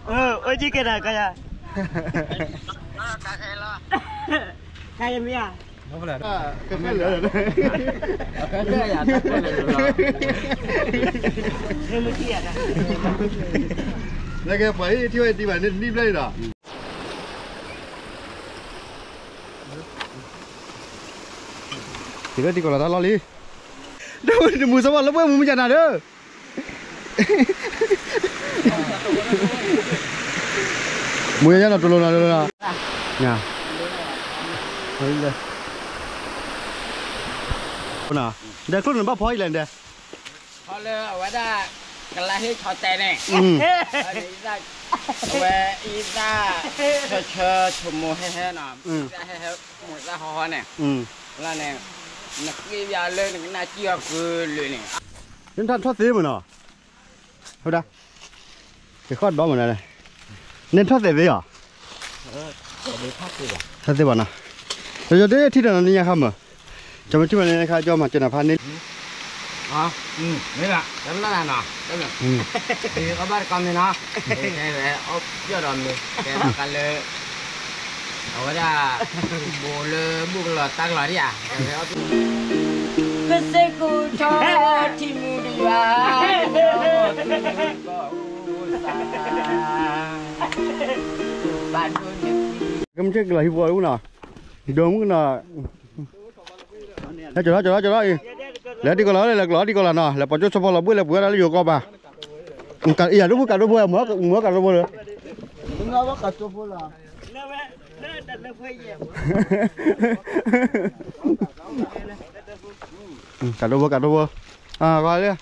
အၢ အိၣ်ကံကဲနၤ ကါယၤ ကါယၤမ့ၢ်ဧါ လၢကဲပှၤအံၤထံၣ်ဝဲဒံးဘၣ်န့ၣ် တနံၣ်ဘျဲၣ်အံၤဒီး က့ၤလၢတံၤကီၢ်လီၤတၢ်လီၢ်လံ, ဒီးတမူၤစၢ်ဖီလၢပှဲၢ်မူၤမုၢ်ကနၤဒီး, မူၤယါနီၤ တလိၤနီၤ တလိၤနီၤ, ဒီးချိၣ်န့ၣ်ဘၣ်ဖီအံၤလဲၣ်ဒဲး, ဖီလၢအဝဲဒၣ် ကလါဟ့ၣ်ဆီတဲန့ၣ်, အဝဲအံသၣ် ဆၢဆၢဆိမိၣ်ဟဲဟဲနီၤ, ဟဲဟဲမိၣ်သၣ်ဟီဟီန့ၣ်, လၢန့ၣ် နဃ့ယၤလၢနကနၣ်စံၣ်အီၤဃုလၢာ်န့ၣ်, နထီၣ်ထီၣ်သ့မ့ၢ်နီၤ, ဟဝဲဒၣ်, ကဃီၣ်ဒီမ့ၢ်နီၤ, နထီၣ်သ့သ့အီၤ, ထီၣ်သ့ဘၣ်နီၤ, ကၠီထံၣ်တၢ်နီၤ နညါခါမ့ၢ်, ကၠီမ့ၢ်ထံၣ်ဘၣ်နညါခါ ကၠီမၤစၢၤနၤဖးန့ၣ် မ့ၢ်ဘၣ် တၢ်လၢနၤနီၤ, အီၣ်ဘၣ်တကီမ့ၢ်နီၤ, တဲဝဲအီၣ်ပျီၢ်ဒီးမ့ၢ် တဲဘၣ်ကလၢ အဝဲဒၣ် ဘိးလၢဘူၣ်ကလီၤတၢ်ကလီၤဒံးဧါ, ကစ့ၢ်ကီးထီၣ်ထံမူတယွၤ, ကမ့ၢ်ကလီၤဟံၣ်ပှၤအိၣ်နီၤ, ဒိမုၣ်ကနီၤ ဟဲကၠီထီၣ်ကၠီထီၣ်ကၠီထီၣ်အံၤ, လဲၤတံၤကီၢ်လီၤ လဲၤကလီၤတံၤကီၢ်လီၤနီၤ, လဲၤပိာ်ကၠိဆီဖီလီၤဘှ့ၣ် လဲၤပှ့ၤဝဲဒၣ်လၢယိၤကီၢ်ပၤ, အံၤဒိၣ်ဖုကးဒိၣ်ဖိဝဲ မ့ၢ်ကးဒိၣ်ဖိလၢ ကးဒိၣ်ဖိ ကးဒိၣ်ဖိ, အဂီၢ်လံ, ဒီး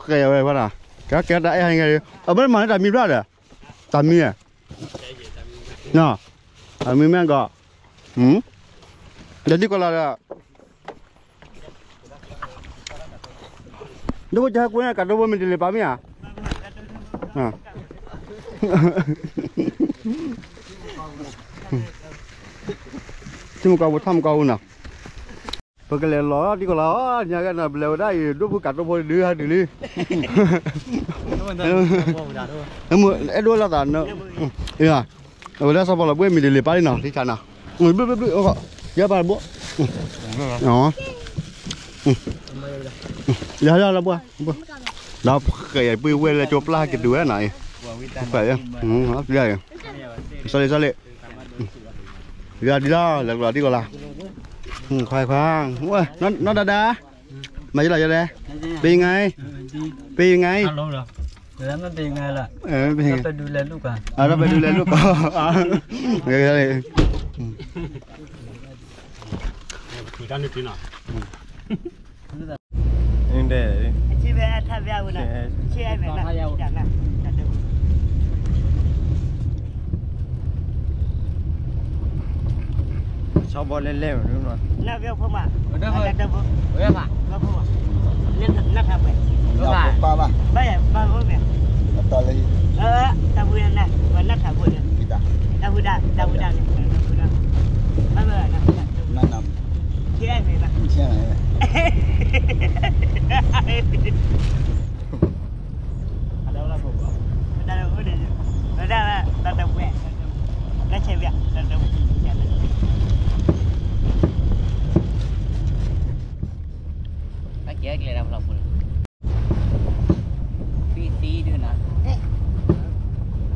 ဃဲဝဲဖဲဒၣ်, ကဲကဲတၢ်အဲၣ်ဟဲငဲၤ, အဘၣ်မၤလၢတၢ်မံဘျီဒီး, တၢ်မံ, တၢ်မံမ့ၢ်အဂီၢ်, ဒီးတံၤကီၢ်လီၤဒီး ဒိၣ်ဖိကဟဲကွံာ်န့ၣ် ကးဒိၣ်ဖိမ့ၢ်တလ့ၤပာ်မ့ၢ်ဧါ, ထံမကီၢ်ပူၤ ထံမကီၢ်ပူၤနီၤ, ပကလဲၤလီၤတံၤကီၢ်လီၤ, ညါကဲနီၤ ပလဲၤဝဲဒၣ်အံၤ ဒိၣ်ဖုကးဒိၣ်ဖိဒုးဟဲတုၤလံ, အဲၣ်ဒိးလိာ်သး, အဝဲဒၣ်ဆီဖီလီၤဘှ့ၣ်မ့ၢ်တလ့ၤပာ်လံနီၤ ထံဆါနီၤ, ဘျုးဘျုးဘျုး, ယဲပာ်ဘိ, ယၤယၤလီၤဘှီ, ဒီးဃဲယၤပှ့ၤဝဲလၢကၠိပျၢ်က့ၤတုၤဝဲနီၤ, စီလ့ၣ်စီလ့ၣ်, ယၤဒ်လီၤ လဲၤကလီၤတံၤကီၢ်လီၤ, ခွါခွါ, နီၢ်ဒၣ်ဒၣ်, မၤယလီၤယလဲၣ်, เป็นไง, เป็นไง, แล้วมันเป็นยังไงล่ะ, เออ เป็นไง, เราไปดูแลลูกก่อน, อ่ะ เราไปดูแลลูกก่อน, อ่ะ เออ ဆီဘီလဲၣ်လဲၣ်, နၢ်ဖဲဖိမး, နၢ်ဖဲဖိ, နၢ်ဖဲဖိ, နၢ်ဖဲဖိ, ဘၣ်ယၤ, ဘၣ်ဖိမး, တၢ်ဝံနၢ်, နၢ်ဖဲဖိ, တၢ်ဝံဒၣ်, တၢ်ဝံဒၣ်န့ၣ်, ဘၣ်ဘၣ်, နၢ်ဖဲဖိ,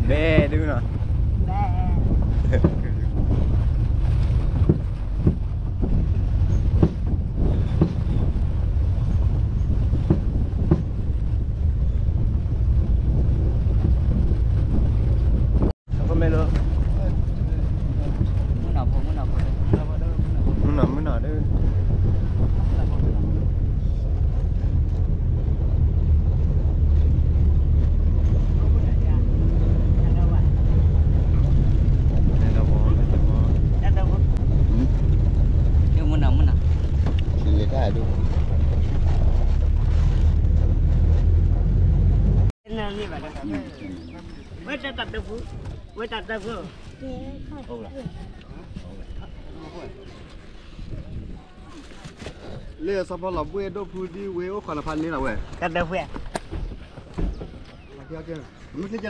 ဘဲဒုနီၤ, ဘဲ မုၢ်နၤဖိ မုၢ်နၤဖိ, မုၢ်နၤ မုၢ်နၤဒုး မုၢ်နၤ မုၢ်နၤ, ဝဲတၢ်တၢ်ဖိ, ဝဲတၢ်တၢ်ဖိ, လၢဆီဖီလီၤဘှ့ၣ်ဒိၣ်ဖုဒ်ဝဲအိၣ်ခိးနဖးန့ၣ်လီၤဝဲ, တၢ်တၢ်ဖိ, မ့ၢ်ကဲနီၤ, မ့ၢ်ကဲနီ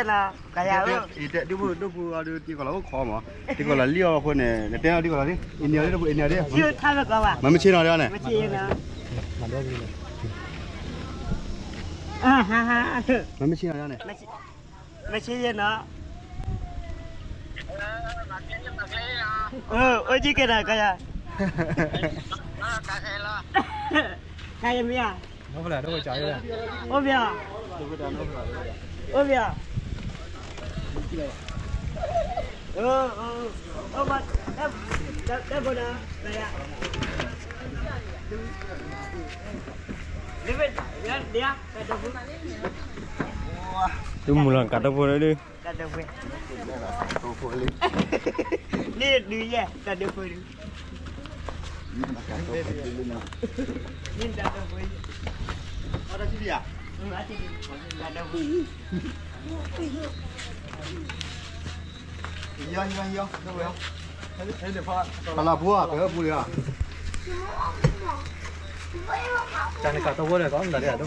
ၤ, ကယၤဧၢ, ဒိၣ်ဖိဒိၣ်ဖိအီၤဒုး တံၤကီၢ်လီၤအိၣ်ခိးမး, တံၤကီၢ်လီၤလံအီၤအဃိန့ၣ် နတဲအီၤတံၤကီၢ်လီၤလံ, အံၤန့ၣ်အီၤဒိၣ်ဖိ အံၤန့ၣ်အီၤဒိၣ်, မ့ၢ်ဆ့ၣ်နီၤဒ်န့ၣ်, မ့ၢ်ဆ့ၣ်နီၤဒ်န့ၣ်, မ့ၢ်ဆ့ၣ်နီၤ, အိၣ်က့ၤကဲနီၤ ကယၤ, ကယၤမ့ၢ်ဧါ, အိၣ်ဖျဲၣ်, အိၣ်ဖျဲၣ်, အိၣ်ဖျဲၣ်, အိၣ်, တၢ်ဖိနီၤ, ကယၤ, ဒ်, ဒ်, ဒ်, တုၤမုၢ်လီၤကးတိၢ်ဖိလၢဒုး, ကးတိၢ်ဖိ, လၢဒုးယဲၢ် ကးတိၢ်ဖိဒုး, ယဲၢ် ကးတိၢ်ဖိ, ကးတိၢ်ဖိ, ယီၤ ယီၤ ယီၤ, ဖးလီၤဖိဧါ ပဟၢဖူလံဧါ, တၢ်နကးတိၢ်ဖိဒီး ကီးမတၤဒ်, အ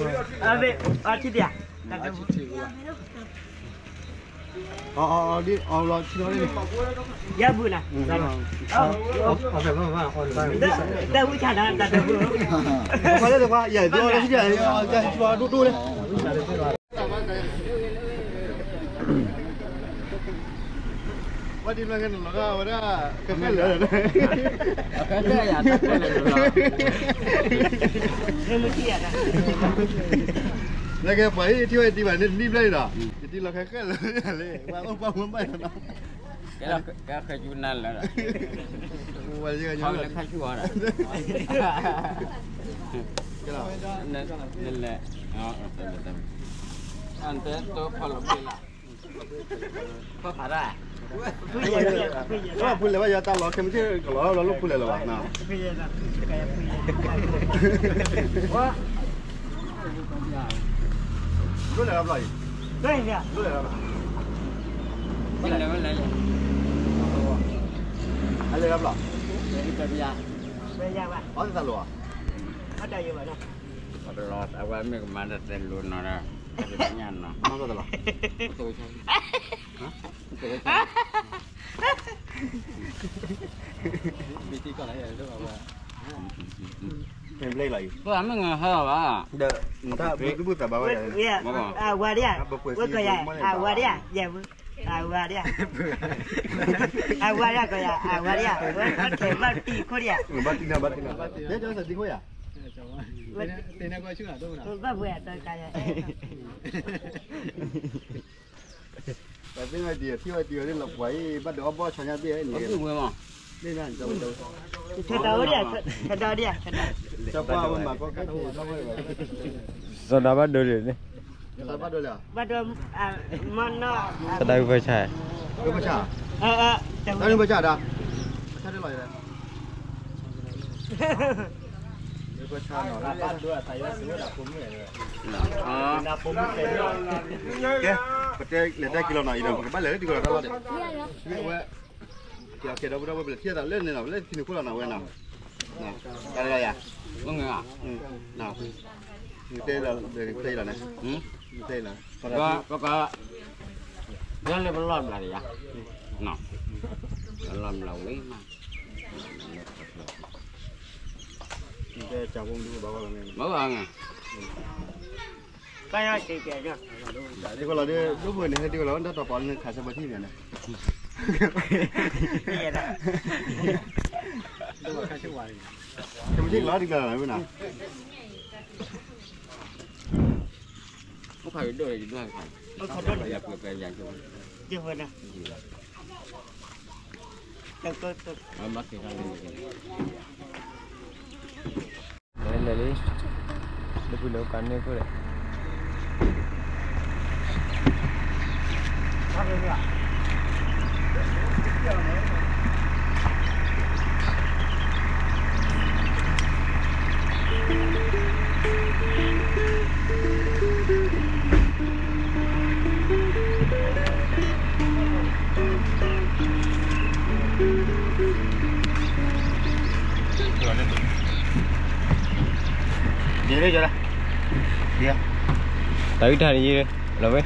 ဘ့ၣ်, အထံၣ်တၢ်, အီၤ, အီၤ, အီၤ, အီၤလီၤ ထံၣ်လီၤန့ၣ်, ယၤဘူၣ်နၤ, တၢ်ဝံၣ်ဆၣ်နၤ တၢ်တဘူၣ်, ယၤဒိၣ်ဒိၣ်လၢ ဝဲဒ်မ့ၢ်ကဲနလီၤဂာ်ဝဲဒၣ်, ကဲလၢာ်, လၢကဲပှၤအံၤ ထံၣ်ဝဲတံၤဘၣ်န့ၣ် တနံၣ်ဘျဲၣ်အံၤဒီး, ယတံၤလီၤခဲခဲလၢာ်လံ, ဝဲအိၣ်ပှၤမၤဘၣ်နီၤ, ကဲခဲဆူနၤလၢာ်, ဝဲလၢခဲဆူအီၤဒီး, ကဲလီၤ, နလဲၤ, အတဲတိဖီလီၤဖံလၢ်, ဖီဖးဒၣ်, ဖုလဲၤဘၣ်ယၤတၢ်လီၤ ခဲမုၢ်ဆ့ၣ်ကလီၤလီၤလၢဖုလဲၤလၢၤဘၣ်နီၤ, ဒိၣ်လဲၤလီၤဘျီအံၤ, ဒိၣ်လဲၤလီၤဘျီ, အလဲၤလီၤဘျီ, အီၣ်သ့ၣ်သးလိၤဧါ, အီၣ်သ့ၣ်သးလိၤဧါ, အဝဲမ့ၢ်ကမၤတၢ်သဲလိၤနီၤဒီး, ညၣ်နီၤ, မၤသးလိၤ, ပှၤမ့ၢ်ငါဟဲဘၣ်, ဒီးနတၢ်ဘုသူၣ်ဘုသးဘၣ်ဝဲ, အဝၤဒၣ်, ဝဲကယၤ, အဝၤဒၣ်, ယဲၢ်ဘု, အဝၤဒၣ်, အဝၤဒၣ်ကယၤ, အဝၤဒၣ်, ဝဲထဲဘၣ်တံၤခိၣ်ဒၣ်, ဘၣ်တံၤနီၤ ဘၣ်တံၤနီၤ, ယဲၢ်ကီၢ်စးတံၤခိၣ်ယၤ, ဘၣ်ဘှဲၣ်တကယၤ, ပှၤသ့ၣ်ညါဒံး ထံၣ်ဝဲတံၤဝဲလၢလီၤပှၤအံၤ ဘၣ်ဒိးအီၣ်ဘီၣ်ဆီညါဘ့ၣ်န့ၣ်, ထီၣ်ဒၣ်, ထီၣ်ဒၣ်, စီၤဒၤဘၣ်ဒိလၢန့ၣ်, ဘၣ်ဒိလၢ, ဘၣ်ဒိ, စီၤဒၤဝံၣ်ဖၢဆါ, ဝံၣ်ဖၢဆါ, တၢ်ဝံၣ်ဖၢဆါဒၣ်, ဖၢဆါဒၣ်လီၤ, ကဲ, ပတဲလဲၤတၢ်က့ၤလီၤနီၤ အံၤဒီး ပကဘၣ်လဲၤလၢတံၤကလီၤတၢ်လီၤဒီး, ဝဲ, ကဲဒီပုၢ်ဒီဝဲၢ် ပလဲၤထံၣ်သးလၢန့ၣ်လီၤ ပလဲၤထံၣ်န့ၣ်ခိၣ်လီၤနီၤ ဝဲနီၤ, တၢ်လၢယၤ, တဲလီၤ, တဲလီၤန့ၣ်, တဲလီၤ, ပက, ယလဲၤပလီၢ်ဘျးယၤ, ပလီၢ်ဘျးဝံၤမး, မ့ၢ်အါ, တံၤကလီၤဒ် ဒိၣ်ဘိန့ၣ် ဟဲတံၤကလီၤ တၢ်တီၤပီၤန့ၣ် ခးဆၢပှၤထံၣ်န့ၣ်, တမ့ၢ်ထံၣ်ကလီၤတံၤကလီၤနီၤ, အိၣ်ခးဒိၣ်န့ၣ်, လဲၤလံ, လၢပူၤလၢကန့ၢ်ခိၣ်လဲၣ်. Dê, dê, dê. Dê. Tao ih tha dê. လီၤဝဲ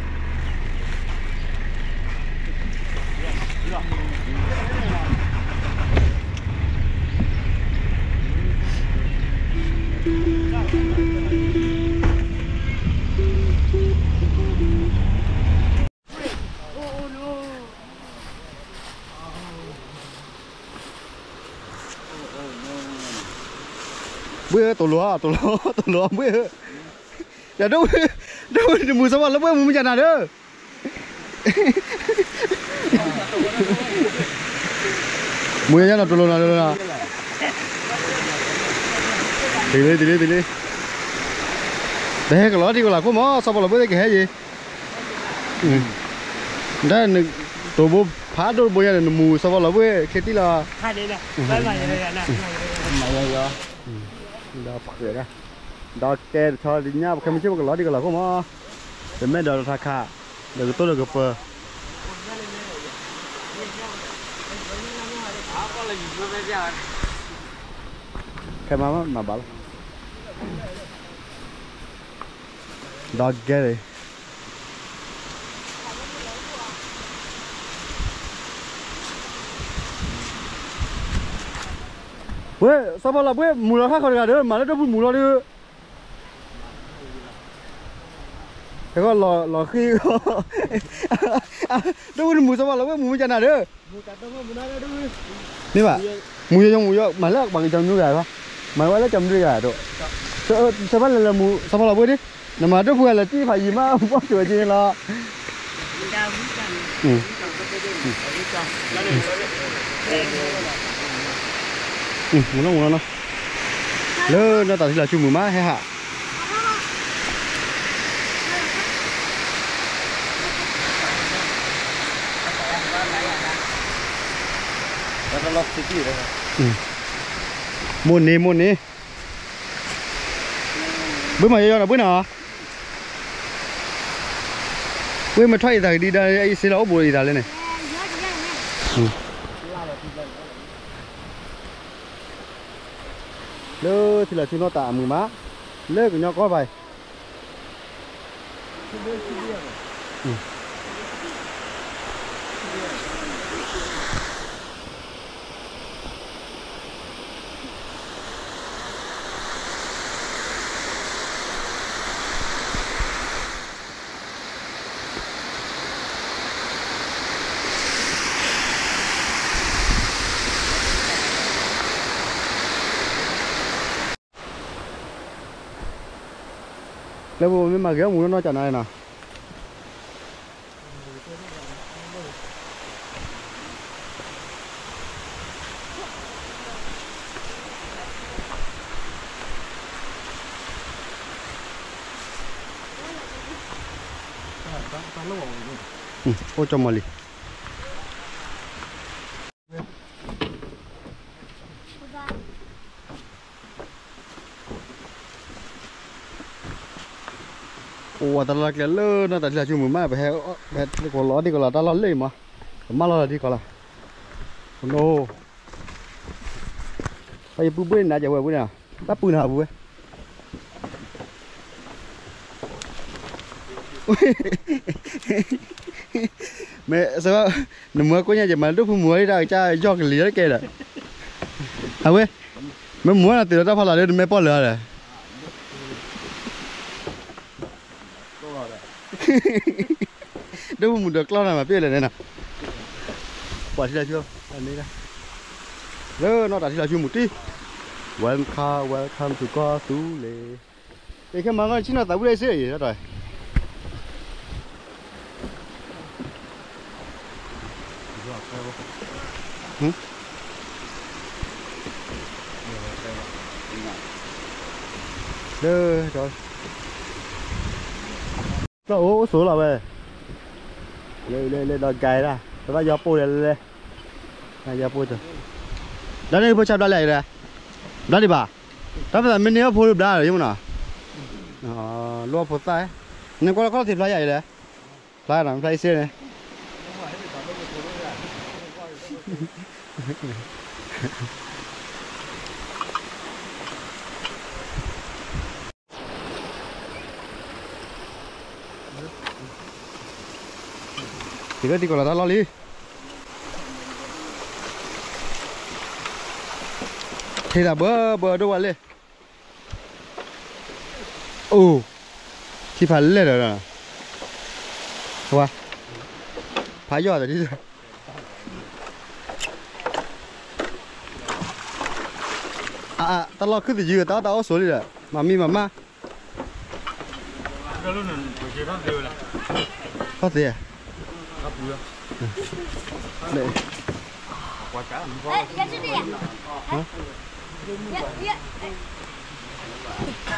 ဘှ့ၣ်ဧၢ တိၢ်လိာ်ဧါ တိၢ်လိာ် တိၢ်လိာ်ဘှ့ၣ်ဧၢ, ဒီး ဒီး တမူၤစီၤပီလူးဘှ့ၣ်မူၤမ့ၢ်ကနၤဒီး, မူၤယါနီၤ တိၢ်လိာ်နီၤ တိၢ်လိာ်နီၤ, တလ့တလ့တလ့, ပဟဲကလီၤထံကလီၤခိၣ်မး စီၤပီလူးဘှ့ၣ်သ့ၣ်ကဟဲယံၤ ဒ်နတိၢ်ဘိဖးဒိၣ်တဘိညါန့ၣ် နမူၤစီၤပီလူးဘှ့ၣ်ချ့တံၢ်လီၤ, ဒီးဖှဲးဒၣ်, ဒီးကဲတဆီဒ်ညါ ပခဲမုၢ်ဆ့ၣ် ပကလီၤဒံးကလီၤခိၣ်မး, ပမ့ၢ်ဒီးတခါခါ, ဒီးကတိၢ်ဒီးကပၢၤ, ခဲမၤမၤဘၣ်လီၤ, ဒီးကဲ ဝဲ စီၤပီလူးဘှ့ၣ်မူၤလီၤခါခီတဂၤဒီး မၤလၢဒိၣ်ဖုမူၤလီၤဒီး, ဟဲဃီလီၤဃံ, ဒိၣ်ဖုတမူၤ စီၤပီလူးဘှ့ၣ်မူၤမ့ၢ်ကနၤဒီး, မ့ၢ်ဘၣ်, မူၤယိယိမူၤယိ မၤလၢပှၤကညီမနုၤဂၤဘၣ်, မၤဝဲလၢကညီမနုၤဂၤဒီး, ဆၢဘၣ်လဲၤလဲၤမူၤ စီၤပီလူးဘှ့ၣ်ဒံး, နမၤဒိၣ်ဖုဂၤလဲၤတံၢ်ဖးယံၤမး ဘီၣ်ဆိးဝဲက့ၤလီၤ မူၤလီၤမူၤလီၤနီၤ, လၢနီၢ်တၢ်ထံလီၤဆူမုာ်မး ဟဲဟး, မိၢ်န့ၢ်မိၢ်န့ၢ်, ဘှ့ၣ်မၤယီယီနီၤ ဘှ့ၣ်နီၤ, ဘှ့ၣ်မ့ၢ်ထီၣ်အံၤသးကဒံဒါ အံၤစ့လီၤအိၣ်ဘူးအံၤသးလဲၣ်န့ၣ် လၢထံလီၤဆူနီၢ်တၢ်အမုာ်မး, လၢကညီကီၢ်ဘၣ်အံၤ, လၢပမ့ၢ်မၤဂ့ၤအီၣ်မူၤနီၢ်နီၢ်ကနၤနီၤ, အိၣ်ကၠီမီၤလံၤ အိၣ်ဝဲတၢ်လီၢ်ကျဲလၢနီၢ်တၢ်ထံလီၤဆူမုာ်မး ပဟဲ ပဟဲကလီၤဒံးကလီၤတၢ်လီၢ်လၢအံၤမး, ပမၢလီၤလီၤဒံးကလီၤလၢ်, ပယပုၢ်ဘှ့ၣ်နၤကဲဝဲပုၢ်န့ၣ်, တၢ်ပုၢ်နၤပုၢ်ဝဲ မ့ၢ်စ့ၢ်ကီး နမုၢ်ကွၢ်ညါက့ၤမၤဒိၣ်ဖုမုၢ်ဝဲဒၣ်ကစၢ်ယီၢ်ကလံၤတကဲဒီး, အဝဲ မ့ၢ်မုၢ်ဝဲနၤတုၤလီၤတၢ်ဖီလာ်ဒီး နမ့ၢ်ပီၢ်လၢာ်ဒီး ဒိၣ်ဖုမုၢ်ဒီးကျီၢ်နၤမၤပ့ၢ်လဲၣ်န့ၣ်နီၤ, ပှၤထံလီၤဆူ လၢနီၢ်တၢ်ထံလီၤဆူမုၢ်တံၢ်, Welcome, welcome to ကီၢ်သူလ့ၤ, ယခဲမၤကီၢ်ဆ့ၣ်နီၤသးဝံၣ်ဒၣ်အံၤစ့ၢ်ကီး, လၢ ကျီၢ်အိၣ်အိၣ်ဆိးလီၤဝဲ, လၢလၢလၢဒီးကဲဒၣ် တဘၣ်ယီၤပိၢ်လဲၣ်လဲၣ်, ယီၤပိၢ်တ, ဒီးန့ၣ်ဖိဆါဘျါလဲၣ်, ဘျါဒံးဘၣ်, တၢ်ပသးမ့ၢ်န့ၢ်အီၣ်ဖိလၢဘျါလီၤယမနီၤ, လိၣ်အီၣ်ဖိသၣ်, နကွၢ်လီၤခီၣ်ထံးဖျါယၤအံၤလဲၣ်, ဖျါနီၤ ဖျါအံၤစ့ၢ်န့ၣ် လၢ တုၤလၢတံၤကီၢ်လီၤတၢ်လီၢ်လံ, ထံၣ်တၢ်ဘၢဘၢဒိၣ်ဝဲလံ, အိၣ်, ထံၣ်ဖးလဲၢ်ဒီး, ဝါ, ဖးယီၢ်ဒီး တၢ်လီၢ်ခုၣ်သယုၢ် တၢ်အီၣ်တၢ်အီၣ်ဆိးလံဒီး မၤမံမၤမၢ်, ထီၣ်သ့, တုၤလၢနီၢ်တၢ်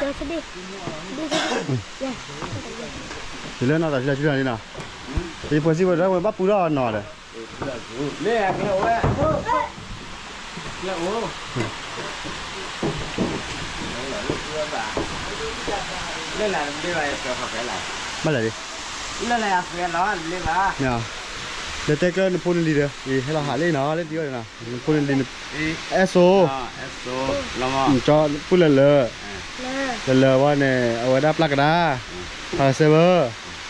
ထံလီၤဆူလီၤန့ၣ်နီၤ, ယပှၤစံးဝဲဒၣ်ဝဲဘၣ်ပူထီၣ်နီၤဒီး လၢအကျဲအိၣ်ဝဲ, ကျဲအိၣ်, လၢလၢတဘျ့ဘၣ်, ဘၣ်လဲၣ်, လၢလၢယၤဃဲလီၤတဘျ့ဘၣ်, လၢတဲကျၢနဖိနလံၤဒီး ယဟဲလီၤဟးလံနီၤ လၢဒံးအီၤနီၤ နဖိနလံၤ, အဲၣ်စိ, အဲၣ်စိ, ကၠီပူလၢလၢ, လၢလၢဝဲန့ၣ် အဝဲဒၣ်ပျၢ်ကဒါ, ဖးစဲဘၢ,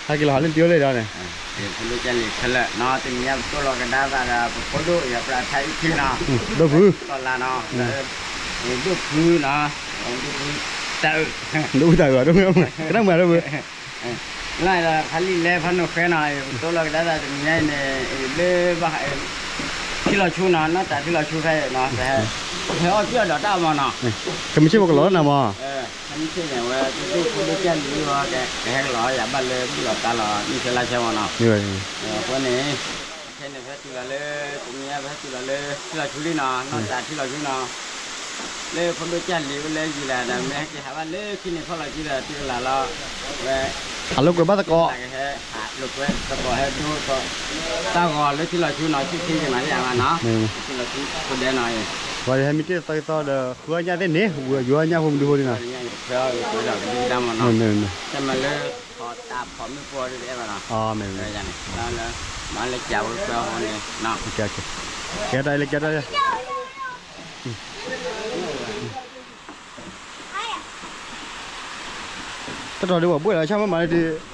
ဟဲက့ၤလီၤဟးလၢဒံးအီၤလံဒီးန့ၣ် ဖိဒိၣ်ကၢ်လံၤခဲလၢာ်နီၤ တနံၤအံၤပတိၢ်လီၤကဒါသးဒီး ပဖိဒိၣ်ယၤပြးထါအံၤခံနီၤ, ဒိၣ်ဖု, လီၤလးနီၤ, ဒိၣ်ဖုနီၤ, ဒိၣ်ဖု, တၢ်အုး, ဒိၣ်ဖုတၢ်အုး ကနၣ်မုာ်ဒိၣ်ဖု, လၢခါလံလဲၤဖးနိၣ်ဃဲနီၤ ပတိၢ်လီၤကဒါသးတနံၤအံၤန့ၣ် လၢဘၣ် ထံလီၤဆူနီၤ နီၢ်တၢ်ထံလီၤဆူဖဲနီၤ ဟဲအီၣ်ကၠီၣ်ဒီးတၢ်မၤနီၤ, ကမ့ၢ်ဆ့ၣ်ပကလီၤလၢနၤမး မ့ၢ်ဆ့ၣ်န့ၣ် အဝဲဒိၣ်ဖိဒိၣ်ကၢ်လံၤဝဲ ကဟဲကလီၤယၤဘၣ်လၢဘူၣ်လီၤတၢ်လီၤ နံၣ်ဆဲလါဆဲမးနီၤ, အဃိန့ၣ် ခဲန့ၣ်ဖဲတုၤလီၤလၢ တနံၤအံၤဖဲတုၤလီၤလၢ ထံလီၤဆူလံနီၤ နီၢ်တၢ်ထံလီၤဆူနီၤ, လၢဖိဒိၣ်ကၢ်လံၤအိၣ်လၢယံၤလၢ်ဒီး မ့ၢ်ဟဲက့ၤဟးဘၣ်လၢခံန့ၣ်ဖီၣ်လီၤစုဒီး တုၤကလၤလီၤ ဝဲ ဟးလိာ်ကွဲဘၣ်သကိး ကဟဲ လိာ်ကွဲသကိးဟဲဒိၣ်သကိး တၢ်ဂီၤလၢထံလီၤဆူနီၤ ဆူခံက့ၤမၤလၢယၤဘၣ်နီၤ, ထံလီၤဆူဖိဒဲနီၤအံၤ, ပှၤဟဲမံတ့ၢ်သီကသီဒီး ဃုအီၣ်ညၣ်သ့ၣ်န့ၣ် ဝံၤယူၤအီၣ်ညၣ်ဖိမနုၤဖိန့ၣ်နီၤ, တၢ်မၤလၢ ဖီၣ်တၢ်ဖီၣ်မ့ၣ်ပိၢ်ဒ်တအဲၣ်ဘၣ်နီၤ, မၤလၢကးဝဲပှဲၤအီၤန့ၣ်နီၤ, ကဲတၢ်လၢကဲတၢ်လၢ တၢ်ထီၣ်ဒ်ဝဲဘှဲၣ်လီၤ ဆၣ်မ့ၢ်မၤလၢဒ်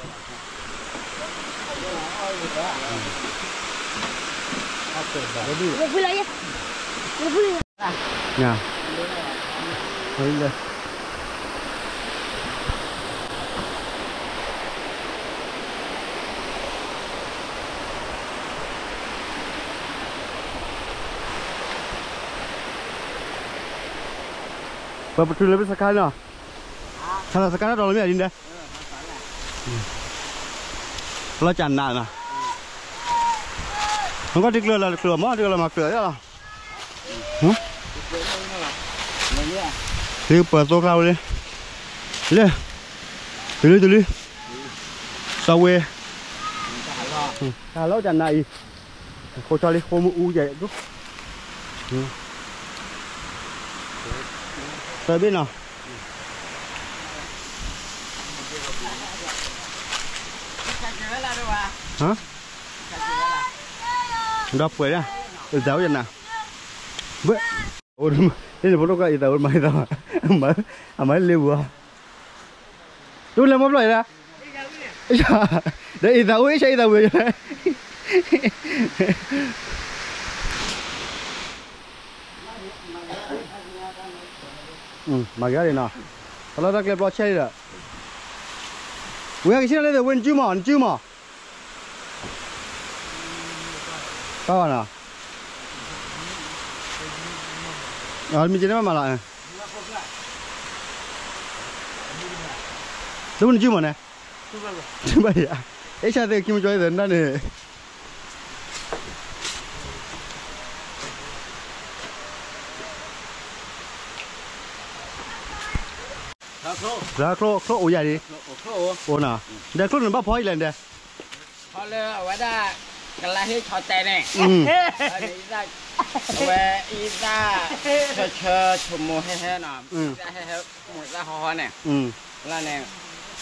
ပပတုၤလၢပစခါနီၤ, ခါလီၤစခါတၢ်တီၤလၢမ့ၢ်အဒ်န့ၣ်, လီၤကၢ်နးနီၤ, နကီၢ်တကျၢၤလီၤတကျၢၤမး တကျၢၤလီၤမၤကျၢၤလီၤ, သုပၢၤသိကျါဝဲလံ, လၢ, တုၤလံတုၤလံ, စီဝ့, တၢ်လီၤကၢ်နးအံၤ, ဃိဆီလံဃိမ့ၣ်အူယဲၢ်, သၢဘ့ၣ်နီၤ, ဒီးပှဲၤဒၣ်, အသးအိၣ်ယနၤ, ဘၣ်, အိၣ်, န့ၣ်ဖိဒိၣ်ကအံသးအိၣ်မၤအံသး, အမၤလၢလ့ပူၤ, တအိၣ်လၢမီၢ်ဖျီၣ်အံၤဒၣ်, ဒီးအံသးအိၣ်အ့ၣ်ဆၢအံသးဝဲ, မၤက့ၤဒၣ်နီၤ, တၢ်လီၢ်တၢ်ကျဲဘျီဆဲးလံဒီး, ဝဲဟဲက့ၤဆ့ၣ်နီၤလၢ ဝဲနကုမး နကုမး, ဘၣ်ဘၣ်နီၤ, မ့ၢ်က့ၤန့ၣ်ဘၣ်မၤလီၤ, သုနကုမးန့ၣ်, ဘၣ်ယၤ, အ့ၣ်ဆၢသ့ၣ်ခံမကၠီသ့ၣ်နတၢ်န့ၣ် ကျိ ချိၣ်အိၣ်ယၤဒံး, အိၣ်နီၤ, ဒီးချိၣ်န့ၣ်ဘၣ်ဖီအံၤလဲၣ်ဒဲး, ဖီလၢအဝဲဒၣ် ကလါဟ့ၣ်ဆီတဲန့ၣ်, အဝဲအံသၣ်, ဆၢဆၢဆိမိၣ်ဟဲဟဲနီၤ, အံသၣ်ဟဲဟဲမိၣ်သၣ်ဟီဟီန့ၣ်, လၢန့ၣ်,